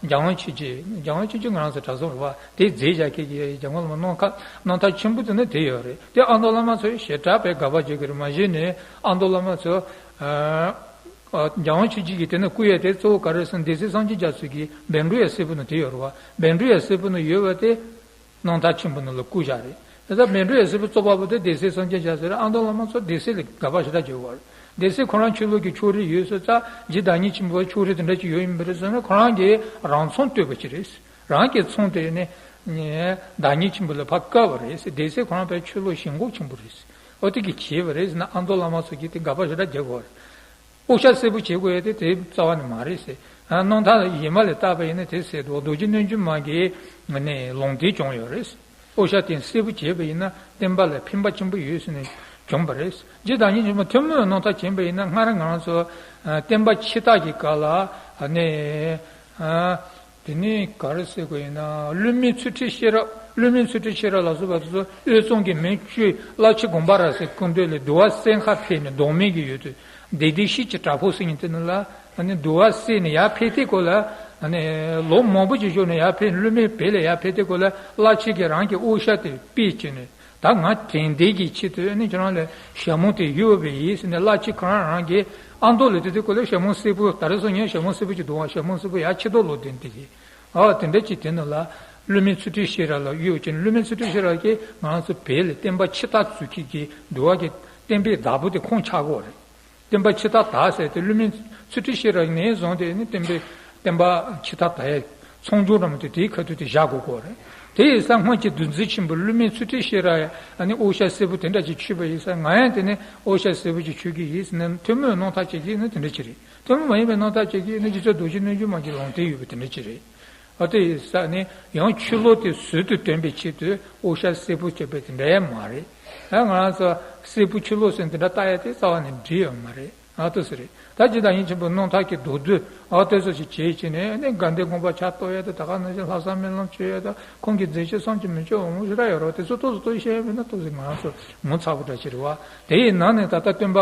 འཇམ་དབྱངས་ཆོས་རྗེ། འཇམ་དབྱངས་ཆོས་རྗེ་ང་རང་ཚོ་གྲྭ་ཚང་རེད་བ། དེ་མཛད་བཞག་མཁན་གྱི་འཇམ་མགོན་བླ་མ་རྣམ་ཐར་རྣམ་ཐར་ཆེན་པོ་དེ་ནི་དེ་ཡོད་རེད། དེ་ཨ་མདོ་བླ་མ་ཚོས་ཞེ་དྲག་པའི་དགག་པ་བརྗོད་ཀྱི་རེད། མ་གཞི་ནས་ཨ་མདོ་བླ་མ་ཚོ་ཨ་ཨ་འཇམ་དབྱངས་ཆོས་རྗེ་གིས་དེ་ནི་བསྐུར་ཡ་དེ་གཙོ་བོ་ག་རེ་ཟེར་ན། སྡེ་སྲིད་སངས་རྒྱས་རྒྱ་མཚོ་གི་བཻ་ཌཱུརྱ་སེར་པོ་ནི་དེ་ཡོད་རེད་བ། བཻ་ཌཱུརྱ་སེར་པོ་ནི་ཡོད་པ་དེ་རྣམ་ཐར་ཆེན་པོ་ནང་ལ་བསྐུར་བཞག་རེད། དེ་ལྟར་བཻ་ཌཱུརྱ་སེར་པོ་གཙོ་བོ་དེ་སྡེ་སྲིད་སངས་རྒྱས་རྒྱ་མཚོ་རེད། ཨ་མདོ་བླ་མ་ཚོ་སྡེ་སྲིད་ལ་དགག་པ་ཞེ་དྲག་བརྗོད་པ་རེད། སྡེ་སྲིད་ཁོ་རང་ཆོས་ལུགས་ཀྱི་ཕྱོགས་རིས་ཡོད་ཟེར་ཙང་རྗེ་བདག་ཉིད་ཆེན་པོ་ཕྱོགས་རིས་དེ་འདྲ་ཅིག་ཡོད་ཡིན་པ་རེད་ཟེར་ན། ཁོ་རང་གིས་རང་མཚང་བཏོད་པ་ཅིག་རེད། རང་གི་མཚང་དེ་ནི་བདག་ཉིད་ཆེན་པོ་ལ་ཕར་བཀལ་བ་རེད། སྡེ་སྲིད་ཁོ་རང་དཔེ་ཆོས་ལུགས་ཞེན་ཁོག་ཆེན་པོ་རེད། ཨོ་དེ་གིས་བྱས་པ་རེད་ཟེར་ན། ཨ་མདོ་བླ་མ་ཚོ་གིས་དེ་དགག་པ་ཞེ་དྲག་རྒྱག་གི་ཡོད་རེད། དབུ་ཞྭ་སེར་པོ་བྱེད་དགོས་ཡ་དེ་དེ་རྩ་བ་ནས་མ་རེད་ཟེར། ཨ་རྣམ་ཐར་གཞན་མ་ལ་བལྟས་པ་ཡིན་ན་དེ་ཟེར་འདུག་རྡོ་རྗེ་རྣལ་འབྱོར་མ་གི་ནི་ལུང་བསྟན་བྱུང་ཡོད་རེད། དབུ་ཞྭ་དེ་སེར་པོ་བྱས་པ་ཡིན་ན་བསྟན་པ་ལ་ཕན་པ་ཆེན་པོ་ཡོད་ཟེར་ནས་བྱུང་བ་རེད། རྗེ་བདག་ཉིད་ཆེན་པོ་ཐུན་མོང་རྣམ་ཐར་བྱས་པ་ཡིན་ན། སྔར་ང་རང་ཚོ་ཨ་བསྟན་པ་ཕྱི་དར་གྱི་སྐབས་ལ་ཨ་ནི། ཨ། དེ་ནས་ག་རེ་ཟེར་དགོས་ཡིན་ན། བསླུ་མེད་ཚུལ་ཁྲིམས་ཤེས་རབ། བསླུ་མེད་ཚུལ་ཁྲིམས་ཤེས་རབ་ལ་སོགས་པ་དེ་ཚོ་དབུས་གཙང་གི་མི་བཅུ་བླ་ཆེན་དགོངས་པ་རབ་གསལ་སྐུ་མདུན་ལ་འདུལ་བ་གསན་ག་ཕེབས་ནས། ཟློག་མེད་ཀྱི་ཡུལ་དུ་བདེ་སྡུག་ཤེས་ཀྱི་གྲྭ་ཕུག་ཟེར་མཁན་དེ་ནང་ལ་ཨ་ནི་འདུལ་བ་གསན་ནས་ཡར་ཕེབས་དུས་སྐབས་ལ། ཨ་ནི་ལོ་མང་པོ་ཅིག་བཞུགས་ནས་ཡར་ཕེབས། བསླུ་མེད་བོད་ལ་ཡར་ཕེབས་དུས་སྐབས་ལ་བླ་ཆེན་གྱིས་རང་གི་དབུ་ཞྭ་དེ་ཕུད་བྱས་ནས། ད་ང་དྲན་རྟེན་གྱི་ཆེད་དུ་ནི་ཁྱེད་རང་ལ་ཞྭ་མོ་དེ་གཡོགས་པ་ཡིན་ཟེར་ནས། བླ་ཆེན་ཁོ་རང་རང་གིས་ཨ་མདོ་ལ་དེ་དུས་སྐབས་ལ་ཞྭ་མོ་སེར་པོ། ད་རེས་སང་ཉིན་ཞྭ་མོ་སེར་པོ་ཅིག་འདུག་བ། ཞྭ་མོ་སེར་པོ་ཡར་ཕྱི་ལོགས་ལོག་དེ་འདི་གི་ཨ་དེ་འདྲ་ཅིག་དེ་ནང་ལ་བསླུ་མེད་ཚུལ་ཁྲིམས་ཤེས་རབ་ལ་གཡོགས་ཀྱིན། བསླུ་མེད་ཚུལ་ཁྲིམས་ཤེས་རབ་ཀྱིས་ང་རང་ཚོ་བོད་ལ་བསྟན་པ་ཕྱི་དར་བཟོ་མཁན་གྱི་འདུལ་བ་གི་བསྟན་པའི་བདག་པོ་དེ་ཁོང་ཆགས་ཀྱི་ཡོད་རེད། བསྟན་པ་ཕྱི་དར་དར་ཟེར་དེ་བསླུ་མེད་ཚུལ་ཁྲིམས་ཤེས་རབ་ནས་བཟུང་སྟེ་ནི་བསྟན་པའི་བསྟན་པ་ཕྱི་དར་དར་ཡ་ཚོགས་ཆུང་འདྲ་མོ་དེ་དེའི་ཁ་ཐུག་དེ་བཞག་དགོས་ཀྱི་ཡོད་རེད། དེ་ཡིན་ཙང་སྔོན་གྱི་བདུད་རྩི་ཆེན་པོ་ཀླུ་མོའི་ཚུལ་ཁྲིམས་ཤེས་རབ་ཡང་ཨ་ནི་འོད་ཞགས་སེར་པོ་དེ་འདྲ་ཅིག་མཆོད་པ་ཡིན་ཙང་ང་ཡང་དེ་ནི་འོད་ཞགས་སེར་པོ་ཅིག་མཆོད་ཀྱི་ཡིན་ཟེར་ནས་ཐུན་མོང་སྣང་ཐག་བཅད་ཀྱི་ཡིན་ན་དེ་འདྲ་ཅིག་རེད། ཐུན་མོང་མ་ཡིན་པའི་སྣང་ཐག་བཅད་ཀྱི་ཡིན་ན་རྗེ་བཙུན་རྡོ་རྗེ་རྣལ་འབྱོར་མ་གི་ལུང་བསྟན་ཡོད་པ་དེ་འདྲ་ཅིག་རེད། ཨ་དེ་ཡིན་ཙང་ནི་ཡང་ཆུ་ལོག་དེ་ཟུར་དུ་འདོན་པའི་ཆེད་དུ་འོད་ཞགས་སེར་པོ་བྱས་པའི་དེ་འདྲ་ཡང་མ་རེད། ཨ་ང་རང་ཚོ་སེར་པོ་ཆུ་ལོག་ཟེར་འདི་འདྲ་ལྟ་ཡ་དེ་རྩ་བ་ནས་འགྲིག་ཡོད་མ་རེད། ཨ་ཏོ་ཟེར་རེད། ད་ཇི་ལྟར་ཡིན་ཆེན་པོ་སྣང་ཐག་གི་མདོར་བསྡུས་ཨ་ཏོ་ཚོ་ཞིག་བྱེད་ཀྱི་ནས་ནི་དགའ་ལྡན་དགོངས་པ་ཆ་གཏོད་ཡ་དང་ད་ག་ནང་བཞིན་ལྷག་བསམ་སྨོན་ལམ་བཅོལ་ཡ་དང་ཁོང་གི་མཛད་རྗེས་བསམ་གྱིས་མི་ཁྱབ་པ་མང་པོ་ཞེ་དྲག་ཡོད་རེད་བ། དེ་ཚོ་ཏོག་ཙམ་ཏོག་ཙམ་བཤད་ཡ་མིན་ན་ཏོག་ཙམ་ང་རང་ཚོ་ངོ་ཚ་པོ་འདྲ་ཞིག་རེད་བ། དེ་ཡི་ནང་ནས་ད་ལྟ་སྟོན་པ་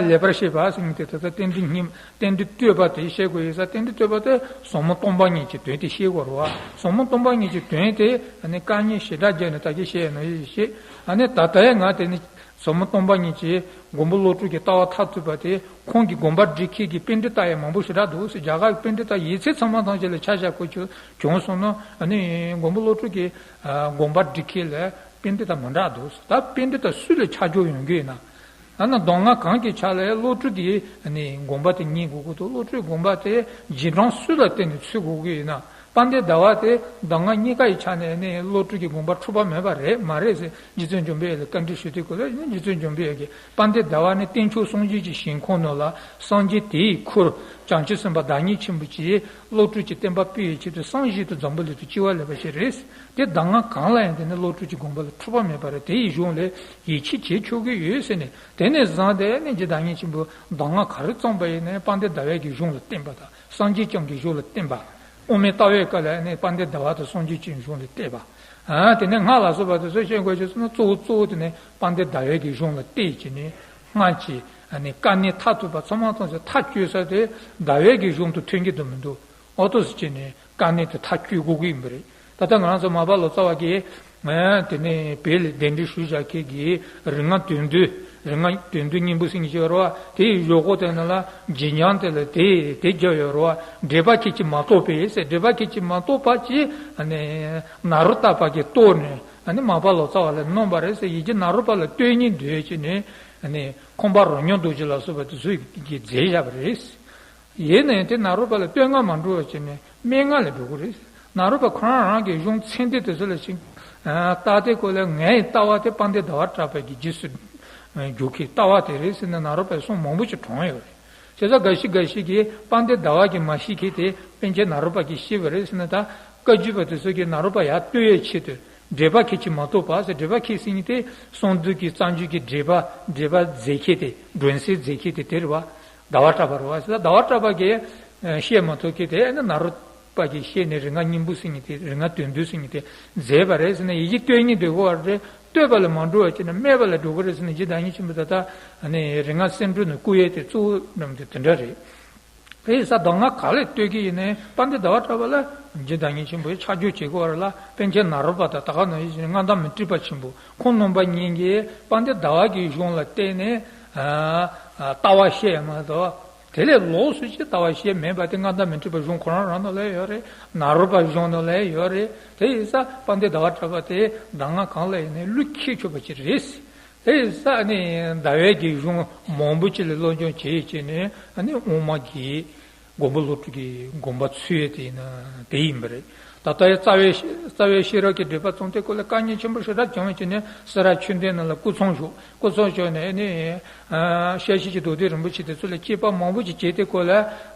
ལེགས་པར་བཤད་པ་ཟེར་མཁན་དེ་ད་ལྟ་རྟེན་འབྲེལ་སྙིང་རྟེན་འབྲེལ་བསྟོད་པ་དེ་བཤད་དགོས་ཡོད་ས། རྟེན་འབྲེལ་བསྟོད་པ་དེ་ཟབ་མོ་སྟོང་པ་ཉིད་ཀྱི་དོན་དེ་བཤད་དགོས་རེད་བ། ཟབ་མོ་སྟོང་པ་ཉིད་ཀྱི་དོན་དེ་ཨ་ནི་དཀའ་ངལ་ཞེ་དྲག་བརྒྱབ་ནས་ད་གིན་བཤད་ཡ་ནང་བཞིན་བཤད། ཨ་ནི་ད་ལྟ་ཡང་ང་དེ་ནི་ཟབ་མོ་སྟོང་པ་ཉིད་ཀྱི་མགོན་པོ་བློ་གྲོས་ཀྱི་ལྟ་བ་མཐར་ཐུག་པ་དེ་ཁོང་གི་དགོངས་པ་འགྲེལ་མཁན་གྱི་པཎྜི་ཏ་ཡང་མང་པོ་ཞེ་དྲག་འདུག་ཟེར། རྒྱ་གར་གྱི་པཎྜི་ཏ་ཡིག་ཚད་ཚང་མ་ཐམས་ཅད་ལ་ཆ་བཞག་དགོས་ཀྱི་བྱུང་སོང་ན་ཨ་ནི་མགོན་པོ་བློ་གྲོས་ཀྱི་ཨ་དགོངས་པ་འགྲེལ་མཁན་ལ་པཎྜི་ཏ་མི་འདྲ་འདུག་ཟེར། ད་པཎྜི་ཏ་སུ་ལ་ཆ་འཇོག་ཡོང་གི་ཡིན་ན། ཨ་ནི་གདམས་ངག་གང་གི་ཆ་ལ་ཡང་བློ་གྲོས་ཀྱི་ཨ་ནི་དགོངས་པ་དེ་རྙེད་དགོས་ཀྱི་འདུག། བློ་གྲོས་དགོངས་པ་དེ་རྗེས་འབྲང་སུ་ལ་བརྟེན་ནས་འཚོལ་དགོས་ཀྱི་ཡིན་ན། དཔལ་ལྡན་ཟླ་བ་དེ་གདམས་ངག་གཉིས་ཀ་ཡི་ཆ་ནས་ནི་བློ་གྲོས་ཀྱི་དགོངས་པ་འཁྲུལ་པ་མེད་པ་རེད་མ་རེད་ཟེར་རྗེ་བཙུན་འཇམ་དཔལ་དབྱངས་ལ་བཀའ་འདྲི་ཞུ་དུས་སྐབས་ལ་ནི་རྗེ་བཙུན་འཇམ་དཔལ་དབྱངས་ཀྱིས་དཔལ་ལྡན་ཟླ་བ་ནི་རྟེན་མཆོག་སངས་རྒྱས་ཀྱི་ཞིང་ཁམས་ནང་ལ་སངས་རྒྱས་དེ་ཡི་ཁུར་བྱང་ཆུབ་སེམས་དཔའ་བདག་ཉིད་ཆེན་པོ་ཀྱིས་བློ་གྲོས་ཀྱི་བསྟན་པ་སྤེལ་བའི་ཆེད་དུ་སངས་རྒྱས་དང་འཛམ་བུ་གླིང་དུ་སྐྱེ་བ་ལེན་པ་ཞིག་རེད། དེ་གདམས་ངག་གང་ལ་ཡང་དེ་ནི་བློ་གྲོས་ཀྱི་དགོངས་པ་ལ་འཁྲུལ་པ་མེད་པ་རེད། དེ་ཡི་གཞུང་ལ་ཡིད་ཆེས་བྱེད་ཆོག་གི་ཡོད་ཟེར་ནས་དེ་ནས་བཟུང་སྟེ་ནི་རྗེ་བདག་ཉིད་ཆེན་པོས་གདམས་ངག་ག་རེ་བརྩམས་པ་ཡིན་ནའི་དཔལ་ལྡན་ཟླ་བའི་གི་གཞུང་ལ་བརྟེན་པ་དང་། སངས་རྒྱས་བསྐྱངས་ཀྱི་གཞུང་ལ་བརྟེན་པ། དབུ་མའི་ལྟ་བའི་སྐབས་ལ་ནི་དཔལ་ལྡན་ཟླ་བ་དང་སངས་རྒྱས་བསྐྱངས་གཞུང་ལ་བལྟས་པ། ཨ་དེ་ནས་སྔགས་ལ་སོགས་པ་དེ་ཚོ་བཤད་དགོས་ཀྱི་སོང་ན་གཙོ་བོ་གཙོ་བོ་དེ་ནི་དཔལ་ལྡན་ཟླ་བའི་གི་གཞུང་ལ་བལྟས་ཀྱི་ནི་སྔགས་ཀྱི་ཨ་ནི་དཀའ་གནད་མཐར་ཐུག་པ་ཚང་མ་ཚང་ཚེ་མཐའ་དཔྱོད་ས་དེ་ཟླ་བའི་གི་གཞུང་དུ་ཐོན་གྱི་འདུག་མི་འདུག། ཨོ་ཏོ་སི་ཅི་ནི་དཀའ་གནད་དེ་མཐའ་དཔྱོད་དགོས་ཀྱི་ཡིན་པ་རེད། ད་ལྟ་ང་རང་ཚོ་མར་པ་ལོ་ཙཱ་བ་གིས་ཨ་དེ་ནས་བོད་ལ་གདན་འདྲེན་ཞུས་བཞག་མཁན་གྱི་རིག་སྔགས་དོན་བསྡུས། རིག་སྔགས་དོན་བསྡུས་སྙིང་པོ་ཟེར་མཁན་ཅིག་ཡོད་རེད་བ། དེ་ཡི་བཞག་གོ་དེ་ནང་ལ་རྗེ་འཆང་དེ་ལ་དེ་དེ་རྒྱབ་ཡོད་རེད་བ། འགྲེལ་པ་ཁྱེད་ཀྱིས་མ་རྟོགས་པས་ཟེར། འགྲེལ་པ་ཁྱེད་ཀྱིས་མ་རྟོགས་པ་ཅིག་ཨ་ནི་ནཱ་རོ་ཏ་པ་གིས་རྟོགས་ནས་ཨ་ནི་མར་པ་ལོ་ཙཱ་བ་ལ་གནང་བ་རེད་ཟེར། ཡི་གེ་ནཱ་རོ་པ་ལ་སྟོན་སྙིང་འདོད་ཀྱི་ནས་ཨ་ནི་ཁོང་པ་རོ་སྙོམས་རྡོ་རྗེ་ལ་སོགས་པ་དེ་ཚོས་ཀྱིས་མཛད་བཞག་པ་རེད། ཡིན་ནའི་དེ་ནཱ་རོ་པ་ལ་བསྟོད་བསྔགས་མ་འགྲོ་བ་བྱས་ནས་སྨྲེ་སྔགས་ལ་འགྲོ་གི་རེད། ནཱ་རོ་པ་ཁོ་རང་རང་གི་གཞུང་ཚད་ལྡན་དེ་ཚོ་ལ་ཞིག་ལྟ་དེ་ཁོ་ལ་ངའི་ལྟ་བ་དེ་དཔལ་ལྡན་ཟླ་བ་གྲགས་པ་གི་རྗེས་སུ་འཇུག་གི་ལྟ་བ་དེ་རེད་ཟེར་ནས་ནཱ་རོ་པའི་གསུང་མང་པོ་ཞིག་དྲངས་ཡོད་རེད། བྱས་ཙང་འགའ་ཞིག་འགའ་ཞིག་གིས་དཔལ་ལྡན་ཟླ་བ་གིས་མ་ཤེས་མཁན་དེ་པཎ་ཆེན་ནཱ་རོ་པ་གིས་ཤེས་པ་རེད་ཟེར་ནས་ད་བཀའ་བརྒྱུད་པ་དེ་ཚོ་གིས་ནཱ་རོ་པ་ཡར་བསྟོད་ཡའི་ཆེད་དུ། འགྲེལ་པ་ཁྱེད་ཀྱིས་མ་རྟོགས་པ་ཟེར། འགྲེལ་པ་ཁྱེད་ཟེར་མཁན་དེ་གསང་འདུས་ཀྱི་རྩ་འཇུག་གི་འགྲེལ་པ་འགྲེལ་པ་མཛད་མཁན་དེ་སྒྲོན་གསལ་མཛད་མཁན་དེ་དེ་རེད་བ། ཟླ་བ་གྲགས་པ་རེད་བ་ཟེར། ཟླ་བ་གྲགས་པ་གིས་ཨ་བཤད་མ་ཐུབ་མཁན་དེ་ཨ་ནི་ནཱ་རོ་པ་གིས་བཤད་ནས་རིག་སྔགས་སྙིང་པོ་ཟེར་མཁན་དེ། རིག་སྔགས་དོན་བསྡུས་ཟེར་མཁན་དེ་མཛད་པ་རེད་ཟེར་ནས་ཡི་གེ་བསྟོད་སྙིང་འདོད་དགོས་པ་རེད། བསྟོད་པ་ལ་མ་འགྲོ་བ་བྱས་ནས་སྨད་པ་ལ་འགྲོ་གི་རེད་ཟེར་ནས་རྗེ་བདག་ཉིད་ཆེན་པོས་ད་ལྟ་ཨ་ནི་རིག་སྔགས་གསེར་འགྲེང་ནས་བསྐུར་ཡས་དེ་གཙོ་བོ་རྣམས་དེ་དེ་འདྲ་རེད། དེ་ཡིན་ཙང་གདམས་ངག་ག་ལ་ལྟོས་ཀྱི་ཡིན་ནའི་དཔལ་ལྡན་ཟླ་བ་གྲགས་པ་ལ་རྗེ་བདག་ཉིད་ཆེན་པོས་ཆ་འཇོག་བྱེད་དགོས་པ་རེད་ལ། པཎ་ཆེན་ནཱ་རོ་པ་དང་ད་ག་ནང་བཞིན་མངའ་བདག་མཻ་ཏྲི་པ་ཆེན་པོ་ཁོང་རྣམ་པ་གཉིས་ཀྱིས་དཔལ་ལྡན་ཟླ་བ་གི་གཞུང་ལ་བརྟེན་ནས་ཨ་ཨ་ལྟ་བ་བཤད་ཡ་མ་གཏོགས། དེ་ལས་ལོགས་སུ་ཅིག་ལྟ་བ་བཤད་མེད་པ་དེ་མངའ་བདག་མཻ་ཏྲི་པ་གཞུང་ཁོ་རང་རང་ནང་ལ་ཡོད་རེད། ནཱ་རོ་པ་གཞུང་ནང་ལ་ཡོད་རེད། དེ་ཡིན་ཙང་དཔལ་ལྡན་ཟླ་བ་གྲགས་པ་དེ་གདམས་ངག་གང་ལ་ཡིན་ནའི་བློས་འཁེལ་ཆོག་པ་ཅིག་རེད། དེ་ཡིན་ཙང་ནི་ཟླ་བའི་གི་གཞུང་མང་པོ་ཅིག་ལ་སློབ་སྦྱོང་བྱས་བྱས་ནས་ཨ་ནི་དབུ་མ་གི་མགོན་པོ་བློ་གྲོས་ཀྱི་དགོངས་པ་ཚུལ་དེ་ཡིན་ན་དེ་ཡིན་པ་རེད། ད་ལྟ་ཡང་རྩ་བའི་རྩ་བའི་ཤེས་རབ་ཀྱི་འགྲེལ་པ་རྩོམ་དེ་སྐོར་ལ་དཀའ་ངལ་ཆེན་པོ་ཞེ་དྲག་བྱུང་བྱས་ནས་སེ་ར་ཆོས་སྡེ་ནང་ལ་སྐུ་ཚོགས་བཞུགས། སྐུ་ཚོགས་བཞུགས་ནས་ནི་ཨ་ཤཱཀྱའི་རྡོ་རྗེ་རིན་པོ་ཆེ་དེ་ཚོ་ལ་དཔྱད་པ་མང་པོ་ཅིག་བྱས་ཏེ་སྐོར་ལ་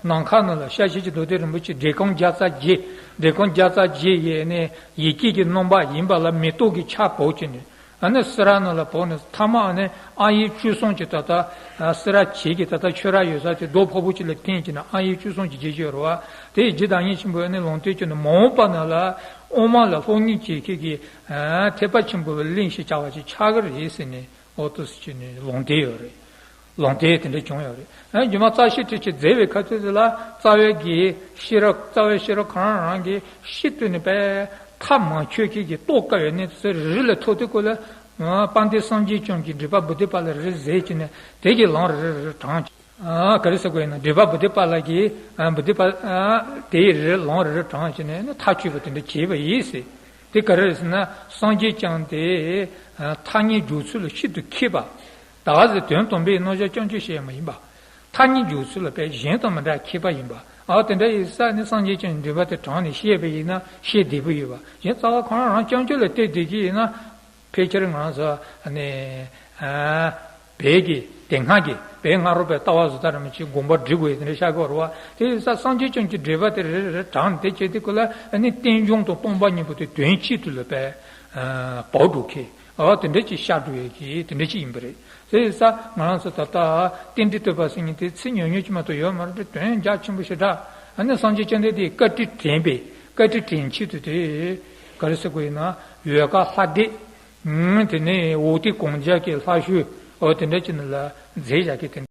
ནམ་མཁའ་ནང་ལ་ཤཱཀྱའི་རྡོ་རྗེ་རིན་པོ་ཆེ་འགྲེལ་ཁམས་བརྒྱ་རྩ་བརྒྱད། འགྲེལ་ཁམས་བརྒྱ་རྩ་བརྒྱད་ཡི་ནི་ཡི་གེ་གི་རྣམ་པ་ཡིན་པ་ལ་མེ་ཏོག་གི་ཆར་བབས་བྱས་ནས། ཨ་ནི་སེ་ར་ནང་ལ་བབས་ནས་མཐའ་མ་ཨ་ནི་ཨ་ཡིག་བཅུ་གསུམ་གྱི་ད་ལྟ་ཨ་སེ་ར་བྱེས་ཀྱི་ད་ལྟ་ཆོས་ར་ཡོད་ས་དེ་རྡོ་ཕོར་པ་ཅིག་ལ་འཐེན་བྱས་ནས་ཨ་ཡིག་བཅུ་གསུམ་གྱི་རྗེས་ཤུལ་རེད་བ། དེ་ཡི་རྗེ་བདག་ཉིད་ཆེན་པོས་ཨ་ནི་ལུང་བསྟན་བྱས་ནས་མ་འོངས་པ་ནང་ལ་དབུ་མ་ལ་སློབ་གཉེར་བྱེད་མཁན་གྱི་ཨ་ཐེག་པ་ཆེན་པོའི་གླིང་ཞིག་ཆགས་པ་ཅིག་ཆགས་ཀྱི་རེད་ཟེར་ནས་ཨོ་ཏོ་སི་ཅི་ནས་ལུང་བསྟན་ཡོད་རེད། ལུང་བསྟན་དེ་འདྲ་བྱུང་ཡོད་རེད། ཨ་རྒྱུད་མ་རྩ་ཤེ་ཁྲིད་ཀྱི་མཛད་པའི་ཁ་ཐུག་དེ་ལ་རྩ་བའི་གི་ཤེས་རབ། རྩ་བའི་ཤེས་རབ་ཁོ་རང་རང་གི་ཤེས་བཏོན་ནས་པས་མཐའ་མ་ཆོད་མཁན་གྱི་རྟོགས་དཀའ་བའི་གནས་ཚུལ་རེ་རེ་ལ་ཐུག་དུས་སྐབས་ལ། ཨ་དཔལ་ལྡན་སངས་རྒྱས་བསྐྱངས་ཀྱི་འགྲེལ་པ་བུ་དྷི་པཱ་ལ་རེ་རེ་མཛད་ཀྱི་ནས་དེ་གི་ལུང་རེ་རེ་རེ་རེ་དྲངས་ཀྱི། ཨ་ག་རེ་ཟེར་དགོས་ཡིན་ན་འགྲེལ་པ་བུ་དྷི་པཱ་ལ་གི་ཨ་བུ་དྷི་པཱ་ཨ་དེ་ཡི་རེ་རེ་ལུང་རེ་རེ་དྲངས་ཀྱི་ནས་ནི་མཐའ་ཆོད་པ་དེ་འདྲ་བྱས་པ་ཡིན་ཟེར། དེ་ག་རེ་རེད་ཟེར་ན་སངས་རྒྱས་བསྐྱངས་ཏེ་ཨ་ཐ་སྙད་འཇོག་ཚུལ་ལ་ཤིན་ཏུ་མཁས་པ། ད་ག་ཟེ་དོན་དམ་པའི་རྣམ་གཞག་རྐྱང་རྐྱང་བཤད་ཡ་མ་ཡིན་པ། ཐ་སྙད་འཇོག་ཚུལ་ལ་དཔེ་གཞན་དང་མི་འདྲ་མཁས་པ་ཡིན་པ། ཨ་དེ་འདྲ་ཡིན་ཙང་ནི་སངས་རྒྱས་བཅོམ་ལྡན་འདས་དེ་དྲངས་ནས་བཤད་པ་ཡིན་ན་བཤད་བདེ་པོ་ཡོད་པ། གཞན་རྩ་བ་གང་རང་རང་སྐྱབས་འཇུག་ལ་བལྟས་བསྡད་ཀྱི་ཡིན་ན། ཕལ་ཆེར་ང་རང་ཚོ་ནི་ཨ་བོད་ཀྱི་དེ་སྔ་གི་བོད་སྔ་རབས་པའི་ལྟ་བ་བཟོ་ལྟ་རིན་པོ་ཆེའི་དགོངས་པ་འགྲིག་དགོས་ཡོད་དེ་འདྲ་ཤར་གྱི་ཡོད་རེད་བ། དེ་ཡིན་ཙང་སངས་རྒྱས་བཅོམ་གྱི་འགྲེལ་པ་དེ་རེ་རེ་རེ་དྲངས་ནས་དེ་བྱས་དུས་ཀུན་ལ་ནི་རྟེན་འབྱུང་དང་སྟོང་པ་ཉིད་པོ་དེ་དོན་གཅིག་ཏུ་ལ་བས་བག་འགྲོ་མཁན། ཨོ་དེ་འདྲ་ཅིག་ཤར་འགྲོ་ཡས་ཀྱི་དེ་འདྲ་ཅིག་ཡིན་པ་རེད། དེ་ཡིན་ཙང་ང་རང་ཚོ་ད་ལྟ་རྟེན་འབྲེལ་བསྟོད་པ་ཟེར་མཁན་དེ་ཚིག་ཉུང་ཉུང་ཅིག་མ་གཏོགས་ཡོད་མ་རེད་དེ། དོན་རྒྱ་ཆེན་པོ་ཞེ་དྲག་ཨ་ནི་སངས་རྒྱས་བཅོམ་ལྡན་འདས་བཀའ་དྲིན་དྲན་པའི་བཀའ་དྲིན་དྲན་ཆེད་དུ་དེ་ག་རེ་ཟེར་དགོས་ཡིན་ན། འོལ་ཁ་ལྷ་སྡེ། དེ་ནས་འོ་དེ་གོང་རྒྱ་གི་ལྷ་ཞུ། ཨོ་དེ་འདྲ་ཅིག་ནི་ལ་མཛད་བཞག་གི་དེ།